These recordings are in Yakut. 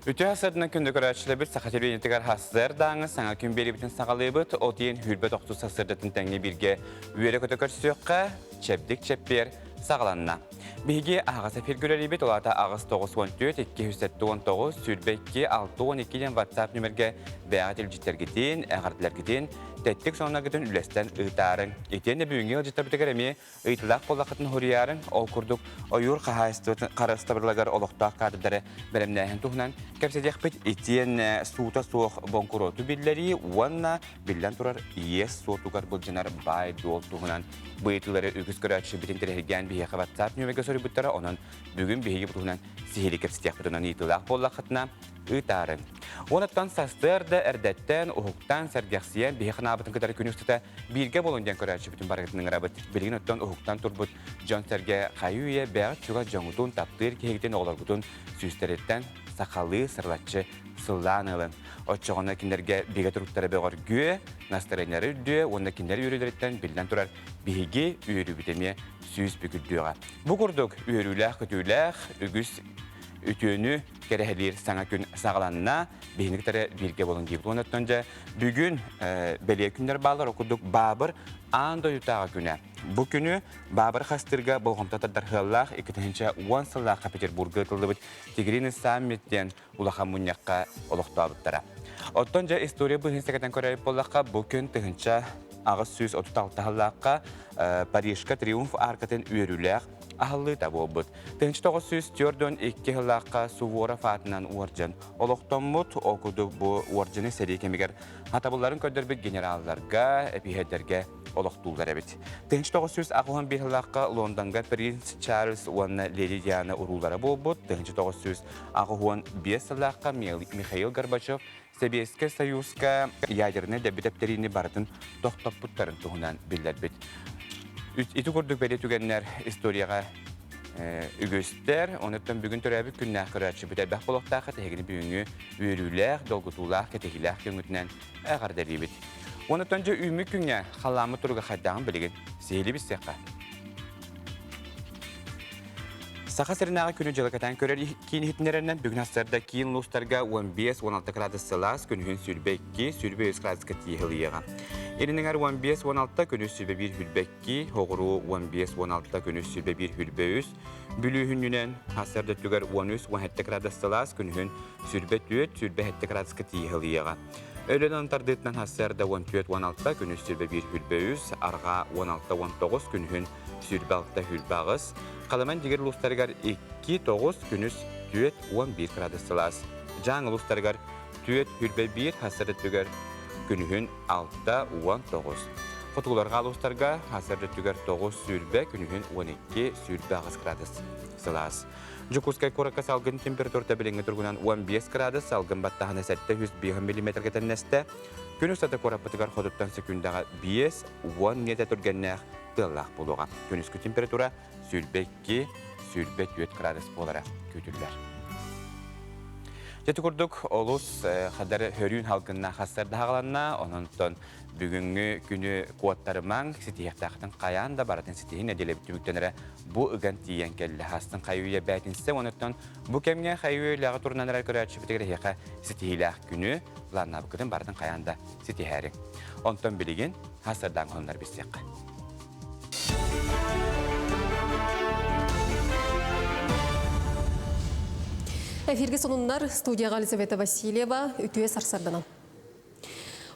Үтүө сарсыарданан күндү көрөөччүлэрбит Саха телевидениетыгар сарсыардааҥы саҥа күн биэриибитин саҕалыыбыт. От иэн сүүрбэ тохсус сарсыардатын тэҥҥэ бииргэ үөрэ-көтө көрсүөххэ, чэбдик чэппиэр саҕаланна. Биһиги аһаҕас эфиргэ үлэлиибит, ол аата 8 94 279 22 62 диэн WhatsApp нүмергэ бэйэҕит илдьиттэргитин, эҕэрдэлэргитин, тэттик сонуннаргытын үллэстэн ыытаарыҥ. Итиэннэ бүгүҥҥү ыалдьыттарбытыгар эмиэ Ыйытыылаах буоллаххытын хоруйаарыҥ, ол курдук ойуур хаһаайыстыбатын харыстабылыгар олохтоох кадрдары бэлэмнээһин туһунан кэпсэтиэхпит итиэннэ суута суох боҥкуруоту биллэрии уонна биллэн турар иэс суотугар былдьанар баай-дуол туһунан бу ыйытыылары үгүс көрөөччүбүт интэриэһиргээн биһиэхэ WhatsApp нүөмэргэ суруйбуттара, онон бүгүн биһиги бу туһунан сиһилии кэпсэтиэхпит. Онон ыйытыылаах буоллаххытына ыытаарыҥ. Уонуттан сарсыарда эрдэттэн уһуктан сэргэхсийэн биһи ханаабытын кытары күн устата Бииргэ буолун диэн көрөөччүбүтүн барыгытын ыҥырабыт. Билигин оттон уһуктан турбут дьон-сэргэ хайыы-үйэ бэйэҕит чугас дьоҥҥутун, таптыыр киһигитин, оҕолоргутун сүүстэриттэн сахалыы сырылаччы сыллаан ылыҥ. Оччоҕуна кинилэргэ бигэ туруктара бөҕөргүө, настарыанньалара үрдүө уонна кинилэр үөрүүлэриттэн биллэн турар биһиги үөрүүбүт эмиэ сүүс бүк үрдүөҕэ. Бу курдук үөрүүлээх-көтүүлээх үгүс үтүөнү кэрэһэлиир саҥа күн саҕаланна. Биһини кытары бииргэ буолун диибит. Уонна оттон дьэ бүгүн бэлиэ күннэр бааллар. Ол курдук Баабыр аан дойдутааҕы күнэ. Бу күнү Баабыр хастыырга болҕомто тардар сыаллаах 2010 сыллаахха Петербурга ыытыллыбыт Тигриный саммит диэн улахан мунньахха олохтообуттара. Оттон дьэ история быыһын сэгэтэн көрөр буоллахха, бу күн 1836 сыллаахха Парижка Триумф аркатын үөрүүлээх аһыллыыта буолбут. 1942 сыллаахха Суворов аатынан уордьан олохтоммут. Ол курдук бу уордьаны сэрии кэмигэр хатабылларын көрдөрбүт генералларга, эпиһэрдэргэ олохтууллар эбит. 1981 сыллаахха Лондонга принц Чарльз уонна леди Диана уруулара буолбут. 1985 сыллаахха Михаил Горбачев Сэбиэскэй Союзка ядернай дэбби тэптэриини барытын тохтоппуттарын туһунан биллэрбит. Ити курдук бэлиэ түгэннэр историяҕа үгүстэр. Онуттан бүгүн төрөөбүт күннээх көрөөччүбүт элбэх буолуохтаах эһигини бүгүҥҥү үөрүүлээх, долгутуулаах, кэтэһиилээх күҥҥүтүнэн эҕэрдэлиибит. Онуттан дьэ үүммүт күҥҥэ халлааммыт туруга хайдаҕын билигин сиһилии билсиэххэ. Саха сиринээҕи күнү-дьылы кэтээн көрөр киин иһитиннэрэринэн бүгүн сарсыарда киин улуустарга 15-16 градус сылаас, күнүһүн 22, 23 градуска тиийэ сылыйыаҕа. Илин эҥэр 15-16, күнүс 21-22, оҕуруу 15-16, күнүс 21-23, Бүлүү хүннүнэн сарсыарда өттүгэр 13-17 градус сылаас, күнүһүн 24-27 градуска тиийэ сылыйыаҕа. Өлөн тардыытынан сарсыарда 14-16, күнүс 21-23, арҕаа 16-19, күнүһүн 26-28, Халыман дигир улуустарыгар 2-9, күнүс 4-11 градус сылаас. Дьааҥы улуустарыгар 4-21, сарсыарда өттүгэр күнүһүн 6-19. Хотугуларга улуустарга сарсыарда өттүгэр 9-20, күнүһүн 12-28 градус сылаас. Дьокуускай куоракка салгын температурата билиҥҥи туругунан 15 градус, салгын баттаһына 705 миллиметргэ тэннэстэ. Күн устата куораппытыгар хотуттан секундаҕа 5-10 миэтэ түргэннээх тыаллаах буолуоҕа. Күнүскү температура 22-24 градус буолара күүтүллэр. Дьэ курдук олус хадар хөрүүн халгынна хассардаһаҕаланна, ононтон бүгүҥҥү күнү куоттарымаҥ, ситиһиэхтээхтин хайаан да барытын ситиһин нэдиэлэбит түмүктэнэрэ бу ыган тиийэн кэллэ. Хастын хайы-үйэ бээтинсэ, онуттан бу кэмҥэ хайы-үйэ үлэҕэ турунан эрэр көрөөччүбүтүгэр эһиэхэ ситиһиилээх күнү, былааннаабыккытын барытын хайаан да ситиһээриҥ. Онтон билигин хастардаан хоннор билсиэххэ. Эфирге сонуннар студияға Елизавета Васильева үтүө сарсарданан.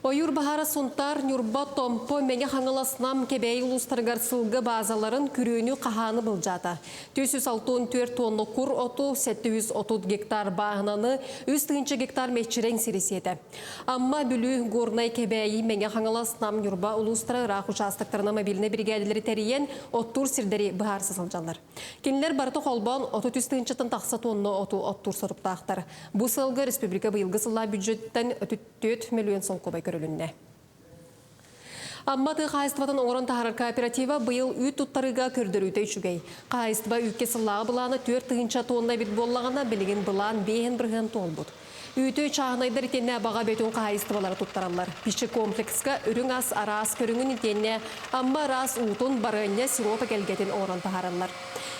Ойуур баһаара Сунтаар, Ньурба, Томпо, Мэҥэ Хаҥалас, Нам, Кэбээйи улуустарыгар сылгы баазаларын күрүөнү хаһааны былдьаата. 464 тонна кур оту, 730 гектар бааһынаны, 3 гектар мэччирэҥ сири сиэтэ. Амма, Бүлүү, Горнай, Кэбээйи, Мэҥэ Хаҥалас, Нам, Ньурба улуустара ыраах учаастактарына мобильнай биригээдэлэри тэрийэн, оттуур сирдэри быһаарса сылдьаллар. Кинилэр барыта холбоон 33 тыһыынчаттан тахса тонна оту оттуур соруктаахтар. Бу сылга республика быйылгы сыллаах бюджеттэн 34 миллион солкуобай көрүлүннэ. Амма тыа хаһаайыстыбатын оҥорон таһаарар кооператива быйыл үүт туттарыыга көрдөрүүтэ үчүгэй. Хаһаайыстыба үүккэ сыллааҕы былаана 4000 тонна эбит буоллаҕына, билигин былаан 5% туолбут. Үүтү чааһынайдар итиэннэ баҕа бөтүҥ хаһаайыстыбалара туттараллар. Пищекомплекска үрүҥ ас араас көрүҥүн итиэннэ Амма араас уутун, барыанньа, сироп эгэлгэтин оҥорон таһаараллар.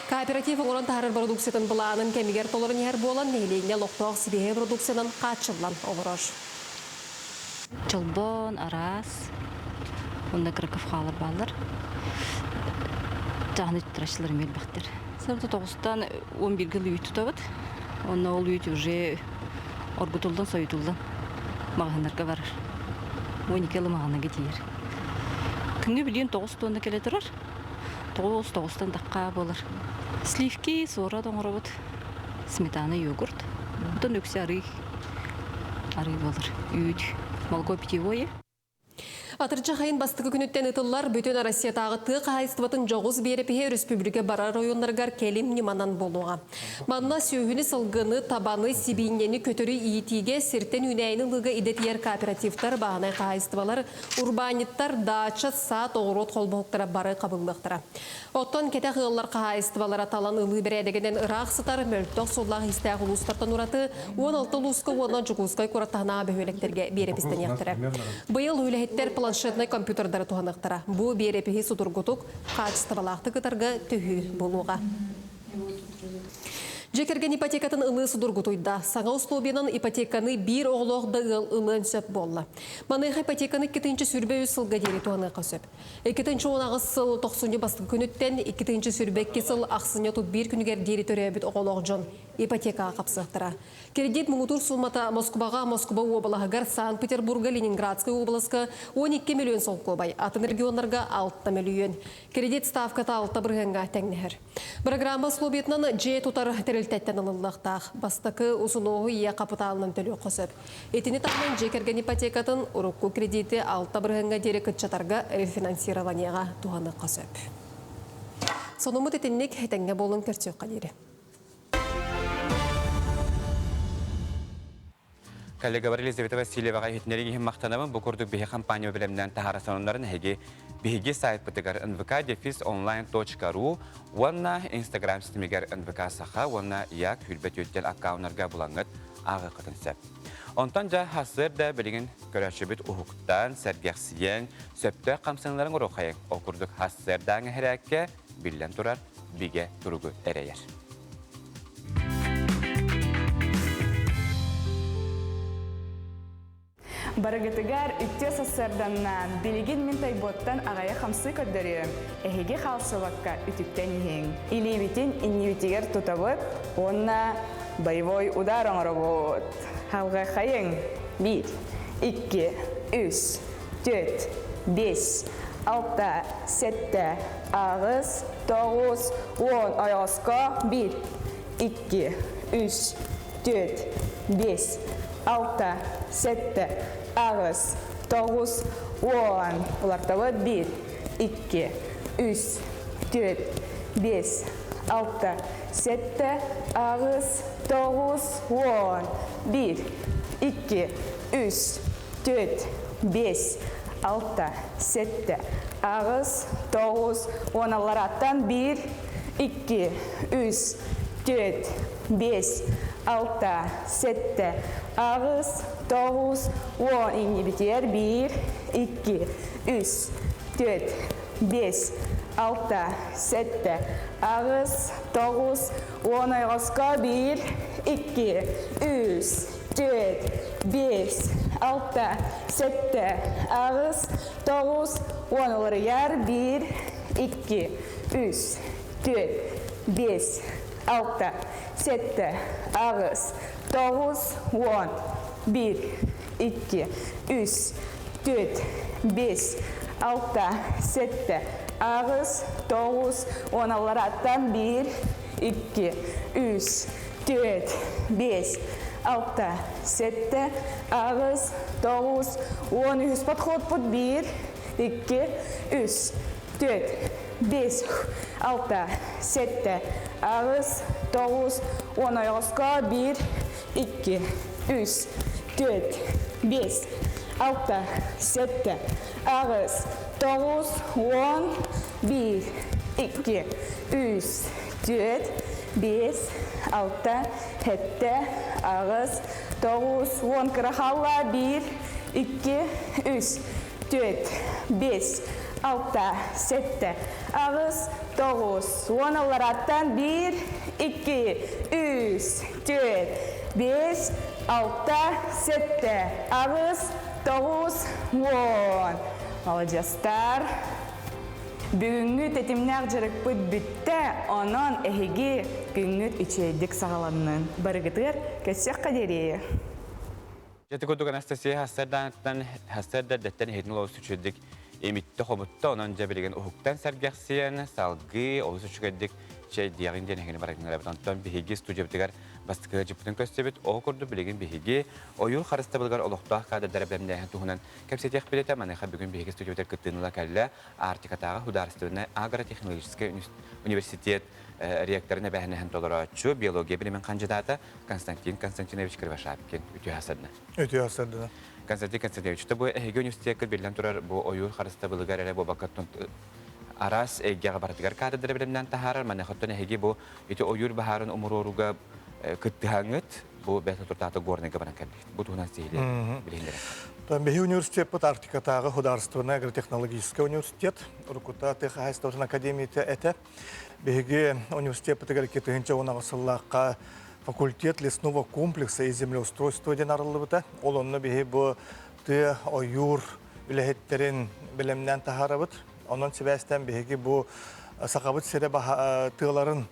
Кооператив оҥорон таһаарар продукциятын былаанын кэмигэр толорон иһэр буолан, нэһилиэнньэ олохтоох сибиэһэй продукциянан хааччыллан олорор. Чолбон, араас, онно Краков хаалар бааллар. Чааһынай туттарааччылар эмиэ элбэхтэр. Сарда тоҕустан 11 гыл үүт тутабыт. Онно ол үүт уже оргутуллан, сойутуллан маҕаһыыннарга барар. 12 ылы маҕаһыыннарга тиийэр. Күҥҥэ билигин 9 тонна кэлэ турар. 9 тоҕустан тахха буолар. Сливки, суорат оҥоробут. Сметана, йогурт. Оттон үксэ арыы арыы буолар. Үүт, молоко питьевое. Атырдьах айын бастакы күнүттэн ытыллар бүтүн Россиятааҕы тыа хаһаайыстыбатын дьоҕус биэрэпиһэ өрөспүүбүлүкэ барар оройуоннарыгар кэлим ньыманан буолуоҕа. Манна сүөһүнү, сылгыны, табаны, сибиинньэни, көтөрү иитиигэ, сиртэн үүнээйини ылыыга идэтийэр кооперативтар, бааһынай хаһаайыстыбалар, урбаанньыттар, даача, саад, оҕуруот холбоһуктара бары хабыллыахтара. Оттон кэтэх ыаллар хаһаайыстыбалара талан ылыы бэрээдэгинэн ыраах сытар, мөлтөх суоллаах-иистээх улуустартан ураты 16 улууска уонна Дьокуускай куорат таһынааҕы бөһүөлэктэргэ биэрэпистэниэхтэрэ. Быйыл үлэһиттэр планшетнай компьютердары туһаныахтара. Бу биэрэпиһи судургутук, хаачыстыбалаахтык ытарга төһүү буолуоҕа. Дьиэ кэргэн ипотекатын ылыы судургутуйда. Саҥа условиянан ипотеканы биир оҕолоох да ыал ылыан сөп буолла. Маныаха ипотеканы 2023 сылга диэри туһаныахха сөп. 2018 сыл тохсунньу бастакы күнүттэн 2022 сыл ахсынньы 31 күнүгэр диэри төрөөбүт оҕолоох дьон ипотекаҕа хапсыахтара. Кредит муҥутуур суумата Москваҕа, Москва уобалаһыгар, Санкт-Петербурга, Ленинградскай уобаласка 12 миллион солкуобай, атын регионнарга 6 мөлүйүөн. Кредит ставката 6 бырыһыаҥҥа тэҥнэһэр. Программа условиятынан дьиэ тутар тэрилтэттэн ылыллыахтаах. Бастакы усунуоһу ийэ хапытаалынан төлүөххэ сөп. Итини таһынан дьиэ кэргэн ипотекатын урукку кредити 6 бырыһыаҥҥа диэри кыччатарга рефинансированиеҕа туһаныахха сөп. Сонуммут итинник этэҥҥэ буолун көрсүөххэ диэри. Коллегалар Елизавета Васильеваҕа иһитиннэрии иһин махтанабын. Бу курдук биһи компания бэлэмнээн таһаара сонуннарын эһиги биһиги сайтпытыгар nvk-онлайн.ru уонна Instagram ситимигэр НВК Саха уонна Як Хүрбэт үөттэн аккауннарга булаҥҥыт ааҕыаххытын сөп. Онтон дьэ сарсыарда билигин көрөөччүбүт уһуктан, сэргэхсийэн, сөптөөх хамсаныыларын урухайыҥ. Ол курдук сарсыардааҥы хэрээккэ биллэн турар бигэ туругу эрэйэр. Барыгытыгар үтүө сарсыарданнаан, билигин мин тойботтан аҕайа хамсыы көрдөрүөм. Эһиги хаалсыбакка үтүктэн иһиҥ. Илиибитин иннибитигэр тутабыт уонна боевой удар оҥоробут. Халҕайхайыҥ. Биир, икки, үс, түөрт, биэс, алта, сэттэ, аҕыс, тоҕус, уон, ойоҕоско биир, икки, үс, түөрт, биэс, алта, сэттэ, аҕыс, тоҕус, уон. Улартабыт биир, икки, үс, түөрт, биэс, алта, сэттэ, аҕыс, тоҕус, уон. Биир, икки, үс, түөрт, биэс, алта, сэттэ, аҕыс, тоҕус, уон аллараттан биир, икки, үс, түөрт, биэс, алта, сэттэ, аҕыс, тоҕус, уон иннибитигэр биир, икки, үс, түөрт, биэс, алта, сэттэ, аҕыс, тоҕус, уон ойоҕоско биир, икки, үс, түөрт, биэс, алта, сэттэ, аҕыс, тоҕус, уон уларыйар биир, икки, үс, түөрт, биэс, алта, сэттэ, аҕыс, тоҕус, уон, биир, икки, үс, түөрт, биэс, алта, сэттэ, аҕыс, тоҕус, уон аллараттан биир, икки, үс, түөрт, биэс, алта, сэттэ, аҕыс, тоҕус, уон үһүс подходпут биир, икки, үс, түөрт, биэс, алта, сэттэ, аҕыс, тоҕус, уон ойоҕоско биир, икки, үс, түөрт, биэс, алта, сэттэ, аҕыс, 9, 10, 1, 2, 3, 4, 5, 6, 7, 8, 9, 10 кыра хаалла 1, 2, 3, 4, 5, 6, 7, 8, 9, 10 аллараттан 1, 2, 3, 4, 5, 6, 7, 8, 9, 10. Маладьыастар. Бүгүҥҥү тэтимнээх дьарыкпыт бүттэ, онон эһиги күҥҥүт үчүгэйдик саҕаланнын. Барыгытыгар көрсүөххэ диэри. Дьэ, курдук Анастасия хассарданыттан хассарда эрдэттэн иһитин олус үчүгэйдик имиттэ хомутта, онон дьэ билигин уһуктан сэргэхсийэн, салгыы олус үчүгэйдик чэйдиэҕиҥ диэн эһигини барытын Онтон биһиги студиябытыгар бастакы дьыппытын көрсөбүт. Ол курдук билигин биһиги ойуур харыстабылыгар олохтоох кадрдары бэлэмнээһин туһунан кэпсэтиэхпит этэ. Маныаха бүгүн биһиги студиябытыгар кыттыыны ыла кэллэ Арктикатааҕы художественнай агротехнологическай университет ректорын эбээһинэһин толорооччу, биология билимин хандьыдаата Константин Константинович Кривошапкин. Үтүө сарсыарда. Үтүө сарсыарда. Константин Константинович, бу эһиги университекка биллэн турар бу ойуур харыстабылыгар эрэ буолбакка араас эйгэҕэ барытыгар кадрдары бэлэмнээн таһаарар. Маныаха эһиги бу ити ойуур баһаарын умуруоруга кыттыһаҥҥыт бу бэт туртаата Горныйга баран кэлбит. Бу туһунан сиһилии билиһиннэрэ. Биһи университеппыт Арктикатааҕы художественнай агротехнологическай университет, уруккута тыа хаһаайыстыбатын академията этэ. Биһиги университеппытыгар 2018 сыллаахха факультет лесного комплекса и землеустройства диэн арыллыбыта. Ол онно биһи бу тыа ойуур үлэһиттэрин бэлэмнээн таһаарабыт. Онон сибээстээн биһиги бу Сахабыт сирэ тыаларын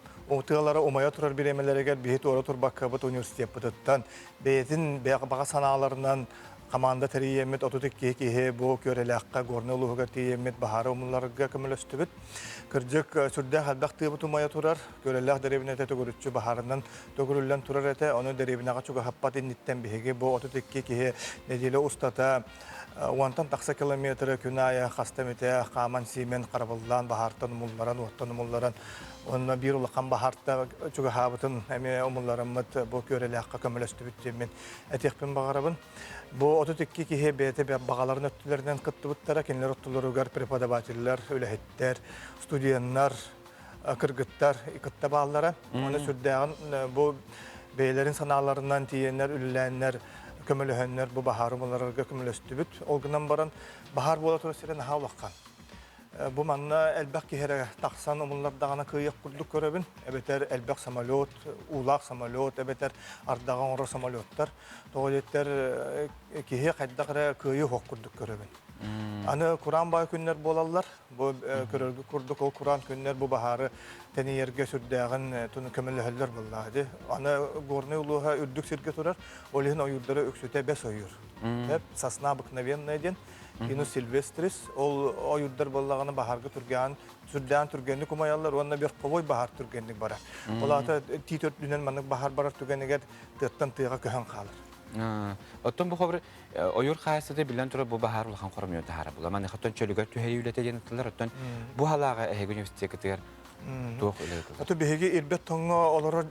тыалара умайа турар бириэмэлэригэр биһи туора турбаккабыт университеппытыттан бэйэтин баҕа санааларынан команда тэрийэммит 32 киһи бу Күөрэлээххэ Горнай улууһугар тиийэммит баһаары умулларга көмөлөстүбүт. Кырдьык сүрдээх элбэх тыабыт умайа турар. Күөрэлээх дэриэбинэтэ төгүрүччү баһаарынан төгүрүллэн турар этэ. Ону дэриэбинэҕэ чугаһаппат инниттэн биһиги бу 32 киһи нэдиэлэ устата уонтан тахса километры күн аайы хаста эмитэ хааман-сиимэн харабыллаан баһаартан умулларан, уоттан умулларан онно биир улахан баһаарта чугаһаабытын эмиэ умуллараммыт бу Күөрэлээххэ көмөлөстүбүт диэммин этиэхпин баҕарабын. Бу 32 киһи бэйэтэ баҕаларын өттүлэринэн кыттыбыттара, кинилэр оттуларыгар преподавателлэр, үлэһиттэр, студеннар, кыргыттар кытта бааллара. Уонна сүрдээҕин бу бэйэлэрин санааларынан тиийэннэр, үлэлээннэр, көмөлөһөннөр бу баһаары умулларарга көмөлөстүбүт. Ол гынан баран баһаар буола турар сирэ наһаа улахан. Бу манна элбэх киһи эрэ тахсан умуллардаҕына кыайыах курдук көрөбүн. Эбэтэр элбэх самолет, уулаах самолет, эбэтэр ардаҕа оҥорор самолеттар. Тоҕо диэттэр киһи хайдах эрэ кыайыы оһох курдук көрөбүн. Аны кураан баай күннэр буолаллар. Бу көрөргүт курдук ол кураан күннэр бу баһаары тэнийэргэ сүрдээҕин көмөлөһөллөр буоллаҕа дии. Аны Горнай улууһа үрдүк сиргэ турар, ол иһин ойуурдара үксүтэ бэс ойуур. Сосна обыкновенная диэн Пинус сильвестрис ол ойуурдар буоллаҕына баһаарга түргээн сүрдээн түргэнник умайаллар уонна верховой баһаар түргэнник барар. Ол аата тиит үрдүнэн маннык баһаар барар түгэнигэр тыаттан тыаҕа көһөн хаалар. Оттон бу хобр ойуур хаһаайыстыбата биллэн турар бу баһаар улахан хоромньуну таһаара була. Маныаха оттон чөлүгэр түһэрии үлэтэ диэн ыттылар. Оттон бу халааҕа эһиги университеккытыгар туох үлэ ыытыллар? Ото биһиги ирбэт тоҥҥо олорор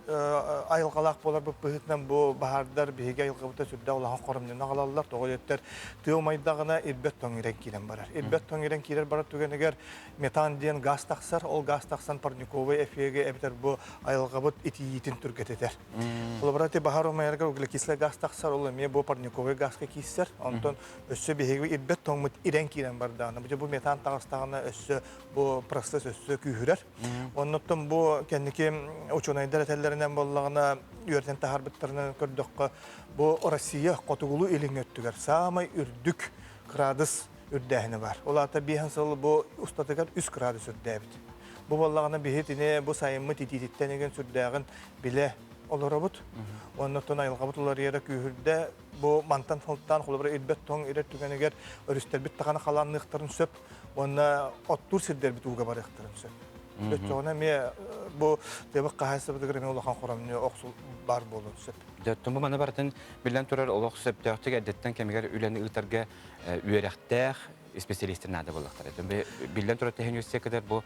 айылҕалаах буоларбыт быһыытынан бу баһаардар биһиги айылҕабыта сүрдээх улахан хоромньуну аҕалаллар. Тоҕо диэттэр тыа умайдаҕына ирбэт тоҥ ирэн киирэн барар. Ирбэт тоҥ ирэн киирэр барар түгэнигэр метан диэн газ тахсар. Ол газ тахсан парниковай эффеги эбэтэр бу айылҕабыт итийиитин түргэтитэр. Холобура, ити баһаар умайарга углекислый газ тахсар, ол эмиэ бу парниковай газка киирсэр. Онтон өссө биһиги ирбэт тоҥмут ирэн киирэн бардаҕына, бу метан таҕыстаҕына өссө бу процесс өссө күүһүрэр. Оннуттан бу кэнники учуонайдар этэллэринэн буоллаҕына, үөрэтэн таһаарбыттарынан көрдөххө, бу Россия хотугулуу илиҥҥи өттүгэр саамай үрдүк кыраадыс үрдээһинэ бар. Ол аата биэһэн сыл бу устатыгар үс кыраадыс үрдээбит. Бу буоллаҕына биһи итини бу сайыммыт итиититтэн игин сүрдээҕин билэ олоробут. Оннуттан айылҕабыт уларыйара күүһүрдэ. Бу мантан сылтаан холобура ирбэт тоҥ ирэр түгэнигэр өрүстэрбит даҕаны халаанныахтарын сөп уонна оттуур сирдэрбит ууга барыахтарын сөп. Өччөҕүнэ эмиэ бу тыабыт хаһаайыстыбатыгар эмиэ улахан хоромньу охсул баар буолуон сөп. Дьэ, бу маны барытын биллэн турар олох сөптөөхтүк эрдэттэн кэмигэр үлэни ыытарга үөрэхтээх исписэлиистэр наада буоллахтара. Биллэн турар тэһин үөссэ кытар бу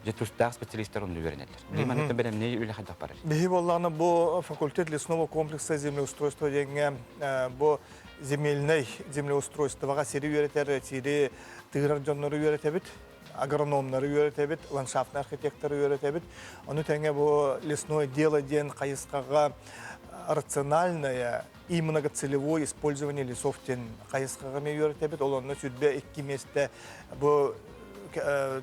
Дьэ тустаах специалистар онно үөрэнэллэр. Билигин маннык бэлэмнии үлэ хайдах барар? Биһи буоллаҕына бу факультет лесного комплекса землеустройства диэҥҥэ бу земельнай землеустройствоҕа сири үөрэтэр, сири тыырар дьоннору үөрэтэбит, агрономнары үөрэтэбит, ландшафтный архитекторы үөрэтэбит. Ону тэҥэ бу лесное дело диэн хайысхаҕа рациональное и многоцелевое использование лесов диэн хайысхаҕа эмиэ үөрэтэбит. Ол онно 22 миэстэ бу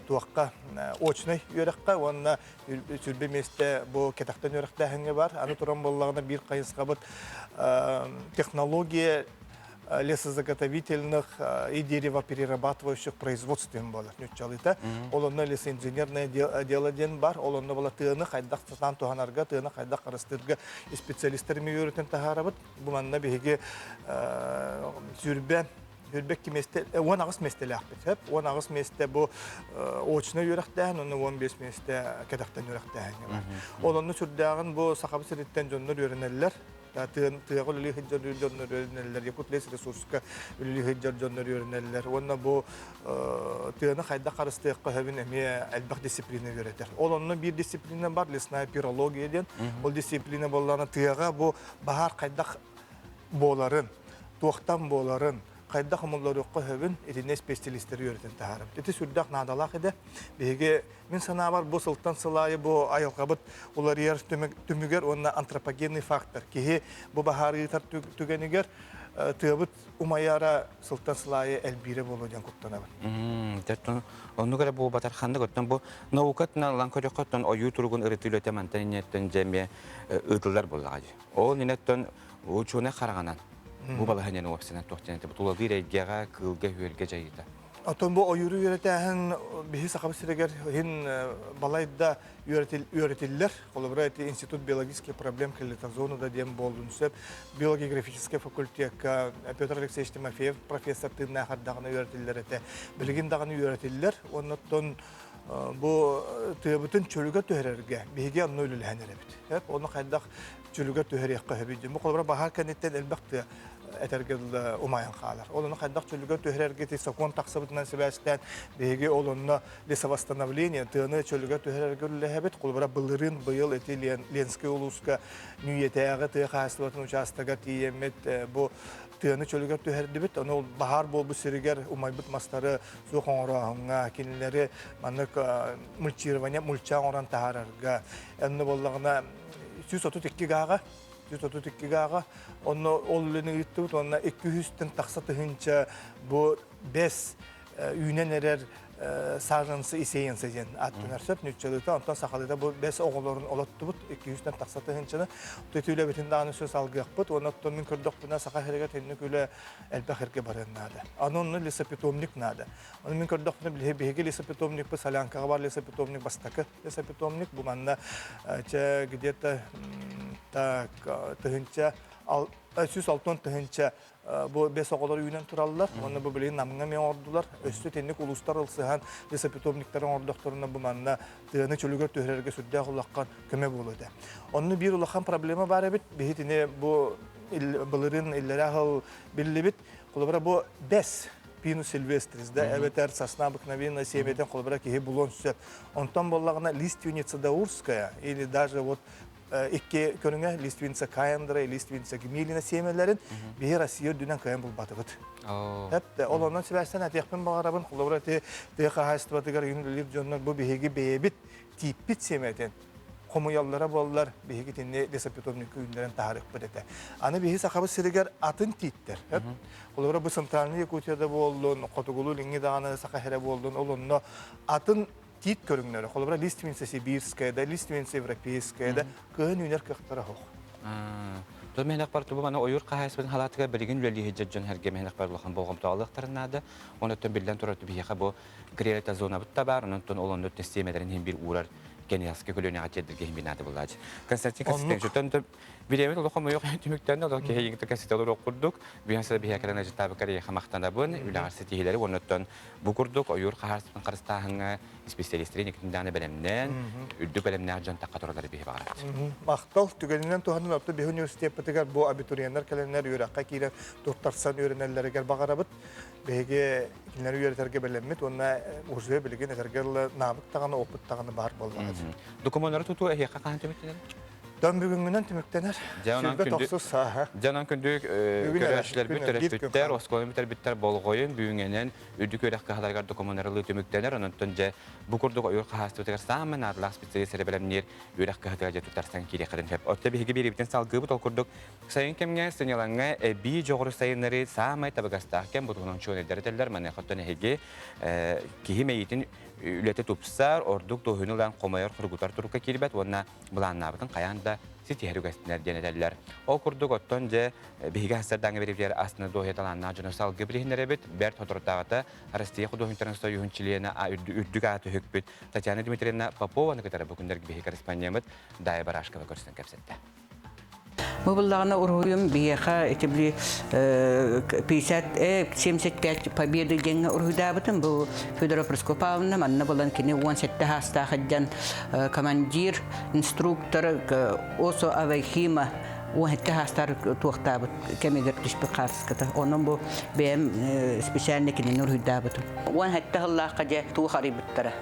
туохха очнай үөрэххэ уонна 20 миэстэ бу кэтэхтэн үөрэхтээһиҥҥэ бар. Аны туран буоллаҕына биир хайысхабыт технология лесозаготовительных и деревоперерабатывающих производств диэн буолар ньуччалыыта. Ол онно лесоинженерное дело диэн бар. Ол онно була тыаны хайдах сатаан туһанарга, тыаны хайдах харыстыырга специалистар үөрэтэн таһаарабыт. Бу манна биһиги сүүрбэ 22 миэстэ, 18 миэстэлээхпит. Сөп. 18 миэстэ бу очно үөрэхтээһин, онно 15 миэстэ кэтэхтэн үөрэхтээһиҥҥэ бар. Ол онно сүрдээҕин бу Сахабыт сириттэн дьоннор үөрэнэллэр. Тыаҕа үлэлии сылдьар дьоннор үөрэнэллэр, Якутлес ресурска үлэлии сылдьар дьоннор үөрэнэллэр. Уонна бу тыаны хайдах харыстыахха сөбүн эмиэ элбэх дисциплина үөрэтэр. Ол онно биир дисциплина бар, лесная пирология диэн. Ол дисциплина буоллаҕына тыаҕа бу баһаар хайдах буоларын, туохтан буоларын, хайдах омулларыахха сөбүн итиннэ исписэлиистэри үөрэтэн таһаарабыт. Ити сүрдээх наадалаах идэ. Биһиги мин санаабар бу сылтан сыл аайы бу айылҕабыт уларыйар түмүгэр уонна антропогенный фактор киһи бу баһаар ыытар түгэнигэр тыабыт умайара сылтан сыл аайы элбиирэ буолуо диэн куттанабын. Оннук эрэ буолбатар ханнык оттон бу наукатынан ылан көрөххө оттон ойуу туругун ырытыы үлэтэ мантан иннеттэн дьэ эмиэ ыытыллар буоллаҕа дии. Ол иннеттэн учуонай хараҕынан бу балаһыанньаны уопсанан туох диэн тулалыыр эйгэҕэ, кыылга-үөлгэ дьайыыта. Оттон бу ойууру үөрэтээһин биһи Сахабыт сиригэр иһин балайда үөрэтиллэр. Холобура, ити Институт биологических проблем Калитозона диэн буоллун сөп. Биологографическай факультекка Петр Алексеевич Тимофеев профессор тыыннаах ардаҕына үөрэтиллэр этэ. Билигин даҕаны үөрэтиллэр. Оннуттан бу тыабытын чөлүгэр түһэрэргэ биһиги онно үлэлэһэн эрэбит. Ону хайдах чөлүгэр түһэриэххэ сөбүй диэн. Бу холобура баһаар кэнниттэн элбэх тыа этэргэ дылы умайан хаалар. Ол ону хайдах чөлүгэр түһэрэргэ ити сокуон тахсыбытынан сибээстээн биһиги ол онно лесовосстановление тыаны чөлүгэр түһэрэргэ үлэлэһэбит. Холобура былырыын быйыл ити Ленскэй улууска Нүүйэтээҕи тыа хаһаайыстыбатын учаастагар тиийэммит бу тыаны чөлүгэр түһэрдибит. Ону баһаар буолбут сиригэр умайбыт мастары суох оҥорооһуҥҥа, кинилэри маннык мульчирование мульча оҥорон таһаарарга, онно буоллаҕына 132 гааҕа 132 гааҕа онно ол үлэни ыыттыбыт уонна 200-тэн тахса тыһыынча бу бэс үүнэн эрэр саженцы и сеянцы диэн ааттанар сөп ньуччалыыта онтон сахалыыта бу бэс оҕолорун олоттубут 200-тэн тахса тыһыынчаны төтүүлэбитин даҕаны сөс алгыахпыт уонна оттон мин көрдөхпүнэ саха сиригэр тинник үлэ элбэх эргэ барыан наада аны онно лесопитомник наада ону мин көрдөхпүнэ биһиги лесопитомникпыт солянкаҕа бар лесопитомник бастакы лесопитомник бу манна чэ где-то так тыһыынча 160 тыһыынча бу бэс оҕолор үүнэн тураллар уонна бу билигин Намҥа эмиэ оҥордулар өссө итинник улуустар ылсыһан лесопитомниктары оҥордохторуна бу манна тыаны чөлүгэр түһэрэргэ сүрдээх улахан көмө буолуо этэ. Онно биир улахан проблема баар эбит. Биһи итини бу былырыын иллэрээ сыл биллибит. Холобура бу бэс пинус сильвестрис да эбэтэр сосна обыкновенная сиэмэтин холобура киһи булуон сөп. Онтон буоллаҕына лиственница даурская или даже вот икки көрүҥэ лиственница каендра и лиственница гмилина сиэмэлэрин биһи Россия үрдүнэн кыайан булбатыбыт. Эптэ ол онон сибээстэн этиэхпин баҕарабын холобура ити тыа хаһаайыстыбатыгар үлэлиир дьоннор бу биһиги бэйэбит тииппит сиэмэтин хомуйаллара буоллар биһиги итинни лесопитомник үүннэрэн таһаарыахпыт этэ. Аны биһи Сахабыт сиригэр атын тииттэр. Холобура бу Центральный Якутияда буоллун, Хотугулуу-Илиҥҥи даҕаны Саха сирэ буоллун, ол онно атын тиит көрүҥнэрэ, холобура лиственница сибирская да, лиственница европейская да, кыһын үүнэр кыахтара суох. Тон мэһэлэх бар тубу маны ойуур хаһаайыстыбатын халаатыгар билигин үлэлии сылдьар дьон эргэ мэһэлэх бар улахан болҕомто алыахтарын наада. Онон биллэн турар биһиэхэ бу криолитозонабыт да баар, онон ол онно систиэмэлэрин иһин биир уурар Кэнэҕэски көлүөнэҕэ тиэрдэргэ иһин бинааты буллаачы. Константин Константинович, бириэмит олохо мойох түмүктэннэ, олох киһи иҥтэ кэситэ олоруох курдук, бүгүн сыла биһиэхэ кэлэн ыжыттаабыккар эйиэхэ махтанабын, үлэҕэр ситиһиилэри уоннаттан бу курдук ойуур хаһаарыстыбатын харыстааһыҥҥа исписэлиистэри инникитин даҕаны бэлэмнээн, үрдүк бэлэмнээх дьон тахха тураллары биһи баҕарабыт. Махтал түгэнинэн туһанан орто биһи университеппытыгар бу абитуриеннар кэлэннэр үөрэххэ киирэн туттарсан үөрэнэллэригэр баҕарабыт. Биһиги кинилэри үөрэтэргэ бэлэммит уонна уже билигин этэргэ дылы наабыт даҕаны, опыт даҕаны баар буоллаҕа. Докумуоннары тутуу эһиэхэ хаһан түмүктэнэр? Дон бүгүҥҥүнэн түмүктэнэр. Сүүрбэ тохсус сааһа. Дьэ онон күндү көрөөччүлэрбит, төрөппүттэр, оскуоланы бүтэрбиттэр болҕойун бүгүҥҥэнэн үрдүк үөрэх кыһаларыгар докумуоннары ылыы түмүктэнэр. Онон дьэ бу курдук ойуур хаһаайыстыбатыгар саамай наадалаах специалист эрэ бэлэмниир үөрэх кыһатыгар дьэ туттарсан киириэххитин сөп. Оттон биһиги биэриибитин салгыыбыт. Ол курдук сайын кэмҥэ сынньалаҥҥа эбии дьоҕуру сайыннарыы саамай табыгастаах кэм бу туһунан учуонайдар этэллэр. Маныаха оттон эһиги киһи мэйиитин үлэтэ тупсар, ордук дуоһуйну ылан хомойор, хоргутар турукка киирбэт уонна былааннаабытын хайаан да ситиһэр үгэстэнэр диэн этэллэр. Ол курдук оттон дьэ биһиги сардаҥа биривдиэр астына дуоһуйа талааннаах дьону салгыы билиһиннэрэбит. Бэрт соторутааҕыта Россия художниктарын союһун чилиэнэ үрдүк ааты үһүкпүт Татьяна Дмитриевна Попованы кытары бу күннэргэ биһиги корреспондеммыт Дая Барашкова көрсөн кэпсэтте. Бу буллаҕына уруһуйум биһиэхэ ити били 50 75 Победы диэҥҥэ уруһуйдаабытым. Бу Федора Прокопьевна манна булан кини 17 саастаах сылдьан командир, инструктор ОСО Авайхима 17 саастаар туохтаабыт кэмигэр түспүт хаартыската. Онон бу бэйэм специально кинини уруһуйдаабытым. 17 сыллаахха дьэ туох арыйбыттара.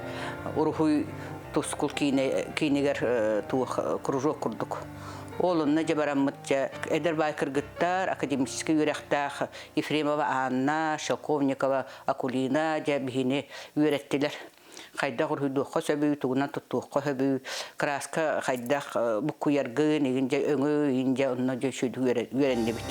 Уруһуй тускул киинигэр туох кружок курдук. Ол онно дьэ бараммыт дьэ эдэр баай кыргыттар, академическай үөрэхтээх Ефремова Анна, Шелковникова Акулина дьэ биһини үөрэттилэр. Хайдах уруһуйдуохха сөбүй, тугунан туттуохха сөбүй, краска хайдах буккуйаргын, игин дьэ өҥү, игин дьэ онно дьэ үчүгэй үөрэннибит.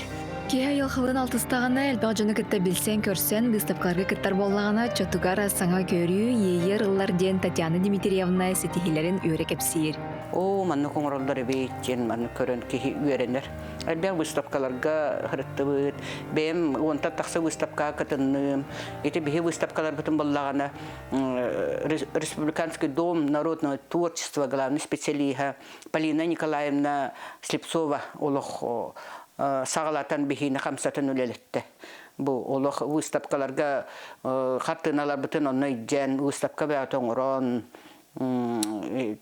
Киһи айылҕалыын алтыстаҕына, элбэх дьону кытта билсэн-көрсөн, быыстапкаларга кыттар буоллаҕына, оччотугар саҥа көрүү, иэйии арыллар диэн Татьяна Дмитриевна ситиһиилэрин үөрэ кэпсиир. Оо, маннык оҥороллор эбит диэн маннык көрөн киһи үөрэнэр. Элбэх выставкаларга сырыттыбыт. Бэйэм уонтан тахса выставкаҕа кытынным. Ити биһи выставкаларбытын буллаҕына Республиканский дом народного творчества главный специалиһа Полина Николаевна Слепцова олох саҕалатан биһиини хамсатан үлэлэттэ. Бу олох выставкаларга хартыыналарбытын онно илдьэн, выставка бэйэтэ оҥорон,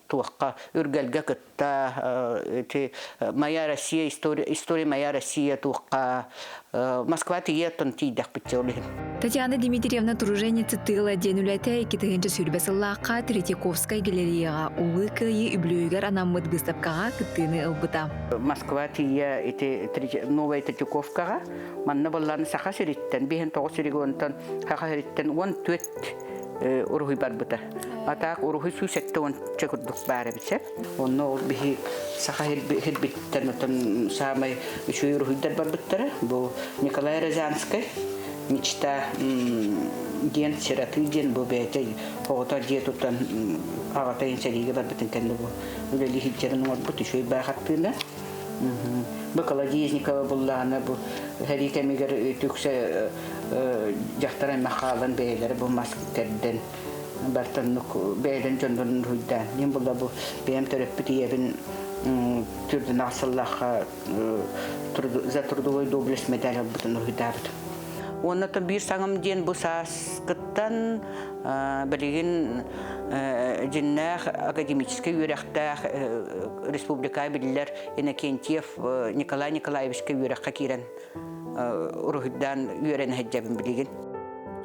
туохха Үргэлгэ кытта ити Моя Россия история история моя Россия туохха Москва тиийэ оттон тиийдэхпит ол иһин. Татьяна Дмитриевна Труженица тыла диэн үлэтэ 2020 сыллаахха Третьяковскай галереяҕа Улуу Кыайыы үбүлүөйүгэр анаммыт быыстапкаҕа кыттыыны ылбыта. Москва тиийэ ити Новая Третьяковкаҕа манна буоллааны Саха сириттэн 59 регионтан Саха сириттэн 14 уруһуй барбыта. Атаак уруһуй 170 курдук баар эбит сөп. Онно ол биһи саха хирбиттэн отон саамай үчүгэй уруһуйдар барбыттара. Бу Николай Розанскай мечта диэн сираты диэн бу бэйэтэ оҕото дьиэ тутан аҕата сэриигэ барбытын кэннэ бу үлэлии сылдьарын оҥорбут үчүгэй баа хартыына. Бу Колодезникова буллаҕына бу сэрии кэмигэр түксэ дьахтар аймах хаалан бэйэлэрэ бу мас кэрдэн бартаннык бэйэлэрин дьоннорун уруһуйдаан мин була бу бэйэм төрөппүт ийэбин түрдүн сыллаахха за трудовой доблесть медаль ылбытын уруһуйдаабытым. Уонна то биир саҥам диэн бу сааскыттан билигин дьиннээх академическай үөрэхтээх республика биллэр Иннокентьев Николай Николаевичка үөрэххэ киирэн уруһуйдаан үөрэнэ сылдьабын билигин.